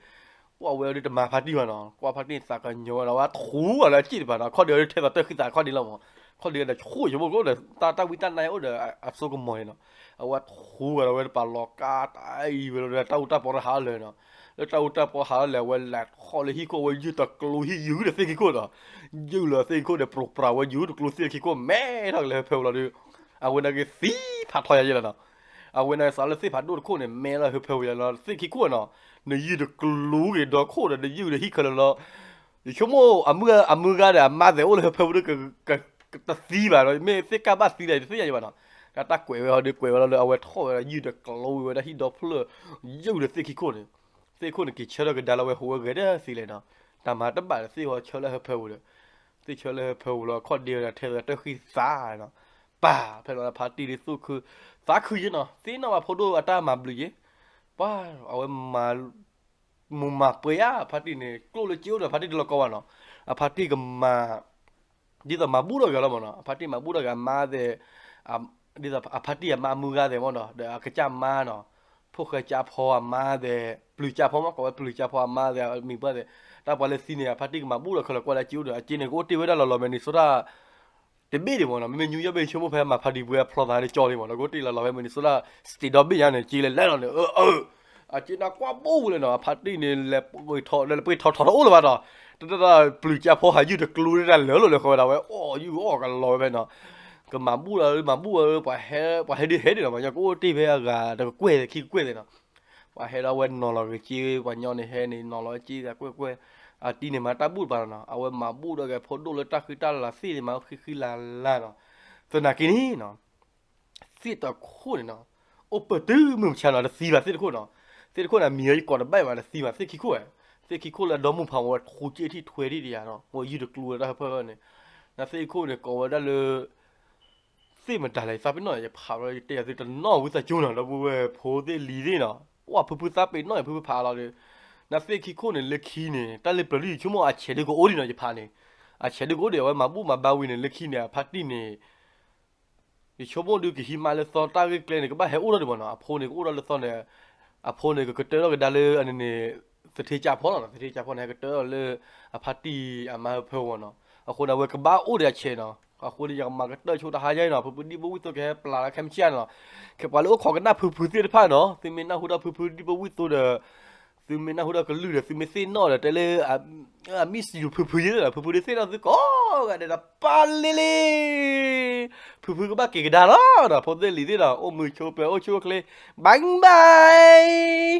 ကွၢ်ဝဲဒုးတမၤဖါတံၢ်ဘၣ်နီၤ ကွၢ်ဖါတံၢ်သးကညီၤဝဲဒီး အဝဲထူဂၤလၢအစ့ၢ်တပၤနီၤ ခီၣ်ဒံးအီၤဒုးထဲသိးတၢ်ဃံသးခီၣ်ဒံးလီၤမး ခီၣ်ဒံးဒီးဆိၣ်ဆိကမိၣ်ဒီး တၢ်တၢ်ဝံတၢ်နါအိၣ်ဒီးအစိကမီၤန့ၣ်နီၤ အဝဲထူဂၤဒီးဝဲတပၤလီၤကါ တၢ်အံၤဝဲလီၤဒီး တၢ်အူတၢ်ပီရၤဟးလၢာ်နီၤ လၢတၢ်အူတၢ်ပီဟးလၢာ် အဝဲလဲၤထီၣ်လၢဟံၣ်ခိၣ် အဝဲယုၢ်တကျိဟံၣ်ယုၢ်ဒီးသ့ၣ်ခံခိၣ်ဒီး ယုၢ်လီၤသ့ၣ်ခံခိၣ်ဒီး ပြိးပြးဝဲယုၢ်တကျိသ့ၣ်ခံခိၣ် မဲထီၣ်က့ၤလၢဟၢဖၢဝံၤလီၤဒုး အဝဲနာ်က့ၤသံဖးထီယၤယဲလီၤနီၤ အဝဲနာ်က့ၤစးလၢသ့ၣ်ဖးဒိၣ်တခိၣ်န့ၣ် မဲလၢဟၢဖၢဝံၤလီၤ သ့ၣ်ခံခိၣ်နီၤ နယုၢ်တကျိက့ၤဒီခိၣ်ဒီး နယုၢ်ဒီးဟံၣ်ခဲလၢာ်လီၤ ယဆိကမိၣ်အမုၢ်ဂၤဒီးအမါသဲးအိၣ်လၢဟၢဖၢဝံၤဒုး ကတသံဘၣ်နီၤ မ့ၢ်သ့ၣ်ကၢ်ဘၣ်သံဒီး ယတသ့ၣ်ညါယဘၣ်နီၤ တၢ်တၢ်ကွဲးဝဲဟီဒုးကွဲးဝဲလီၤလၢ အဝဲထီၣ်ဝဲဒီးယုၢ်တကျိဝံၤဝဲဒၣ်ဟံၣ်ဒီဖျၢၣ် ယုၢ်ဒီးသ့ၣ်ခံခိၣ်န့ၣ် သ့ၣ်ခိၣ်န့ၣ်က့ၤဆၢထၢၣ်ကဒါလီၤဝဲဟူးဝဲဂဲၤဒၣ်သ့လဲၣ်နီၤ တၢ်မၤတဘၣ်ဒီးသ့ၣ်ဟီဆၢလၢဟၢဖၢဝံၤဒီး သ့ၣ်ဆၢလၢဟၢဖၢဝံၤလီၤ ခီၣ်ဒံးဒီးထဲသိးတၢ်ဃံသးနီၤ ပၢ်ဖဲလီၤဖါတံၢ်ဒ်သိးခု သးခုယဲနီၤ သ့ၣ်နီၣ်ဘၣ်ဖိဒိၣ်အတၢ်မၤဘျုးယဲ ပၢ်အဝဲမၤ မူၤမၤပှဲၤဧါ ဖါတံၢ်န့ၣ် ကျိၣ်လၢက့အိၣ်ဒီးဖါတံၢ်တလီၤကီဘၣ်နီၤ အဖါတံၢ်ကမၤ ဒ်သိးမၤဘူၣ်ထီၣ်က့ၤအီၤလီၤမးနီၤ အဖါတံၢ်မၤဘူၣ်ထီၣ်က့ၤအမါသဲး ဒ်သိးအဖါတံၢ်အမါအမုၢ်ဂၤသဲးမးနီၤ ဒီးအကစၢ်မါနီၤ ဖိၣ်ဃဲကၠါဖီအမါသဲး ပျုၤကၠါဖီမး ကိးဝဲပျုၤကၠါဖီအမါသဲး မံၤပှၢ်သဲး တၢ်ပှၤလၢသံန့ၣ် အဖါတံၢ်ကမၤဘူၣ်ထီၣ်ခဲလၢာ်ကွၢ်လၢက့အိၣ်ဒီး အက့န့ၣ် ကအိၣ်တ့ၢ်ဝဲဒၣ်လီၤလီၤ Minnesota တဘ့ၣ်ဒံးမးနီၤ မ့မ့ၢ် New York ဘ့ၣ်ဆိကမိၣ်ဖဲမၤဖါတံၢ်ပှဲၤအဖျီသးန့ၣ်ကၠီလံမးနီၤ ကအိၣ်တ့ၢ်လီၤလီၤဖဲ Minnesota State ဒီဘ့ၣ်ညါန့ၣ် က့လဲၤလဲၤလီၤန့ၣ် အၢ အက့နၢ်ကွၢ်ဘိၣ်ဝဲလဲၣ်နီၤ အဖါတံၢ်န့ၣ် လဲၤပှ့ၤထီၣ် လဲၤပှ့ၤထီၣ်ထီၣ်တအိၣ်လၢၤဘၣ်ဒီး တၢ်တၢ်တၢ်ပျုၤကၠါဖီဟးယုၢ်တကျိတၢ်လၢာ်လီၤလၢဃီဝဲဒၣ်ဝဲ အီၣ်ယုၢ်အီၣ်ကလီၤဝဲဖဲနီၤ ကမၤဘူၣ်လီၤ မၤဘူၣ်ဝဲ ပှၤဟဲဒ်ဟဲဒ်နီၤ ပှၤကညီကအိၣ်တ့ၢ်ဖဲအဂၤ တကကွဲၢ်ခံကကွဲၢ်သဲးနီၤ ပှၤဟဲဒီးဝဲနီၤလီၤက့ၤက့ ပှၤညီန့ၣ်ဟဲန့ၣ် နီၤလီၤက့ၤသးကွဲၢ်ကွဲၢ် အတံၢ်န့ၣ်မၤတၢ်ဘူၣ်တပၤနီၤ အဝဲမၤဘူၣ်ဒီးက့ၤဖိဒိၣ်လၢတၢ်ဃံတၢ်လၤသ့ၣ်န့ၣ် မၤဃံဃံလၤလၤနီၤ သနာ်က့န့ၣ်နီၤ သ့ၣ်တခိၣ်န့ၣ်နီၤ အိၣ်ပၢၢ်တုၤမုၢ်မဆါနီၤ တသံဘၣ်သ့ၣ်တခိၣ်နီၤ သ့ၣ်တခိၣ်န့ၣ် မံၤယကိးတဘၣ်ဘၣ် တသံဘၣ်သ့ၣ်ခံခိၣ်ဝဲ သ့ၣ်ခံခိၣ်လၢအဒီမုၢ်ဖးဝဲထူက့ထံၣ်ထွဲထံၣ်တယၤနီၤ ဝဲယုၢ်တကျိဝဲတၢ်ဟၢဖၢန့ၣ် နသ့ၣ်ခံခိၣ်န့ၣ် ကိးဝဲဒၣ်လၢ သ့ၣ်မတၤလဲၣ် ယသးပ့ၤနီၣ် ယဖးဘျီ ယတဲယၤသုတနီၣ်ဝံသးစူၤနီၤ ဒီပုၢ်ဝဲၢ်ဖိသ့ၣ်လံၤသ့ၣ်နီၤ ပှၤဖုဖုသးပ့ၤနီၣ်ယဖုဖုဖးလီၤဒီး နသ့ၣ်ခံခိၣ်န့ၣ် လၢခံန့ၣ် တၢ်လၢပျၢၤဒ်ယဆိကမိၣ်အဆဲးဒုးကအိၣ်ဒံးနီၤ ယဖးန့ၣ် အဆဲးဒုးကအိၣ်ဒံး အဝဲမၤဘူၣ်မၤဘါဝံၤန့ၣ် လၢခံန့ၣ် အဖါတံၢ်န့ၣ် ယဆိကမိၣ်ဒုးကဟံးမါလၢသီတၢ်ဂ့ၢ်ကျဲန့ၣ် ကဘၣ်ဟဲအိၣ်ထီၣ်ဒံးမးနီၤ အဖိန့ၣ်ကအိၣ်ထီၣ်လၢသီန့ၣ် အဖိန့ၣ်ကကတၢၢ်ထီၣ်ကဒါလၢအန့ၣ်န့ၣ် သထ့ကၠါဖီလီၤနီၤ သထ့ကၠါဖီန့ၣ် ဟဲကတၢၢ်ထီၣ်လၢ အဖါတံၢ်အမါဟၢဖၢဝဲနီၤ အဃိန့ၣ် အဝဲကဘၣ်အိၣ်ဒီးအဆဲးနီၤ အဃိန့ၣ် ယကမၤကတၢၢ်ဆိတဟါယါအံၤနီၤ ဖုဖုဒံၣ်ဖိဝံၣ်သိခဲဟဲပျၢ်လၢခဲမုၢ်ဆ့ၣ်နီၤ ခဲပှၤလၢအိၣ်ခိးကနၣ်ဖုဖုသ့ၣ်တဖၣ်နီၤ သုမ့ၢ်နၢ်ဟူဒီးဖုဖုဒံၣ်ဖိဝံၣ်သိဒီး သုမ့ၢ်နၢ်ဟူဒီးကလုၢ်ဒီး သုမ့ၢ်သ့ၣ်နီၣ်ဒီး တဲလၢ အ miss you ဖုဖုယဲဒီး ဖုဖုဒုးသ့ၣ်နီၣ်သုကိးဂၤဒဲးဒီး ပၢ်လ့လ့ ဖုဖုကဘၣ်က့ၤကဒါလီၤဒီး ဖိသ့ၣ်လံၤသ့ၣ်ဒီး အိၣ်မုာ်ဆိးပၢၤ အိၣ်ဆူၣ်အိၣ်ချ့ bye bye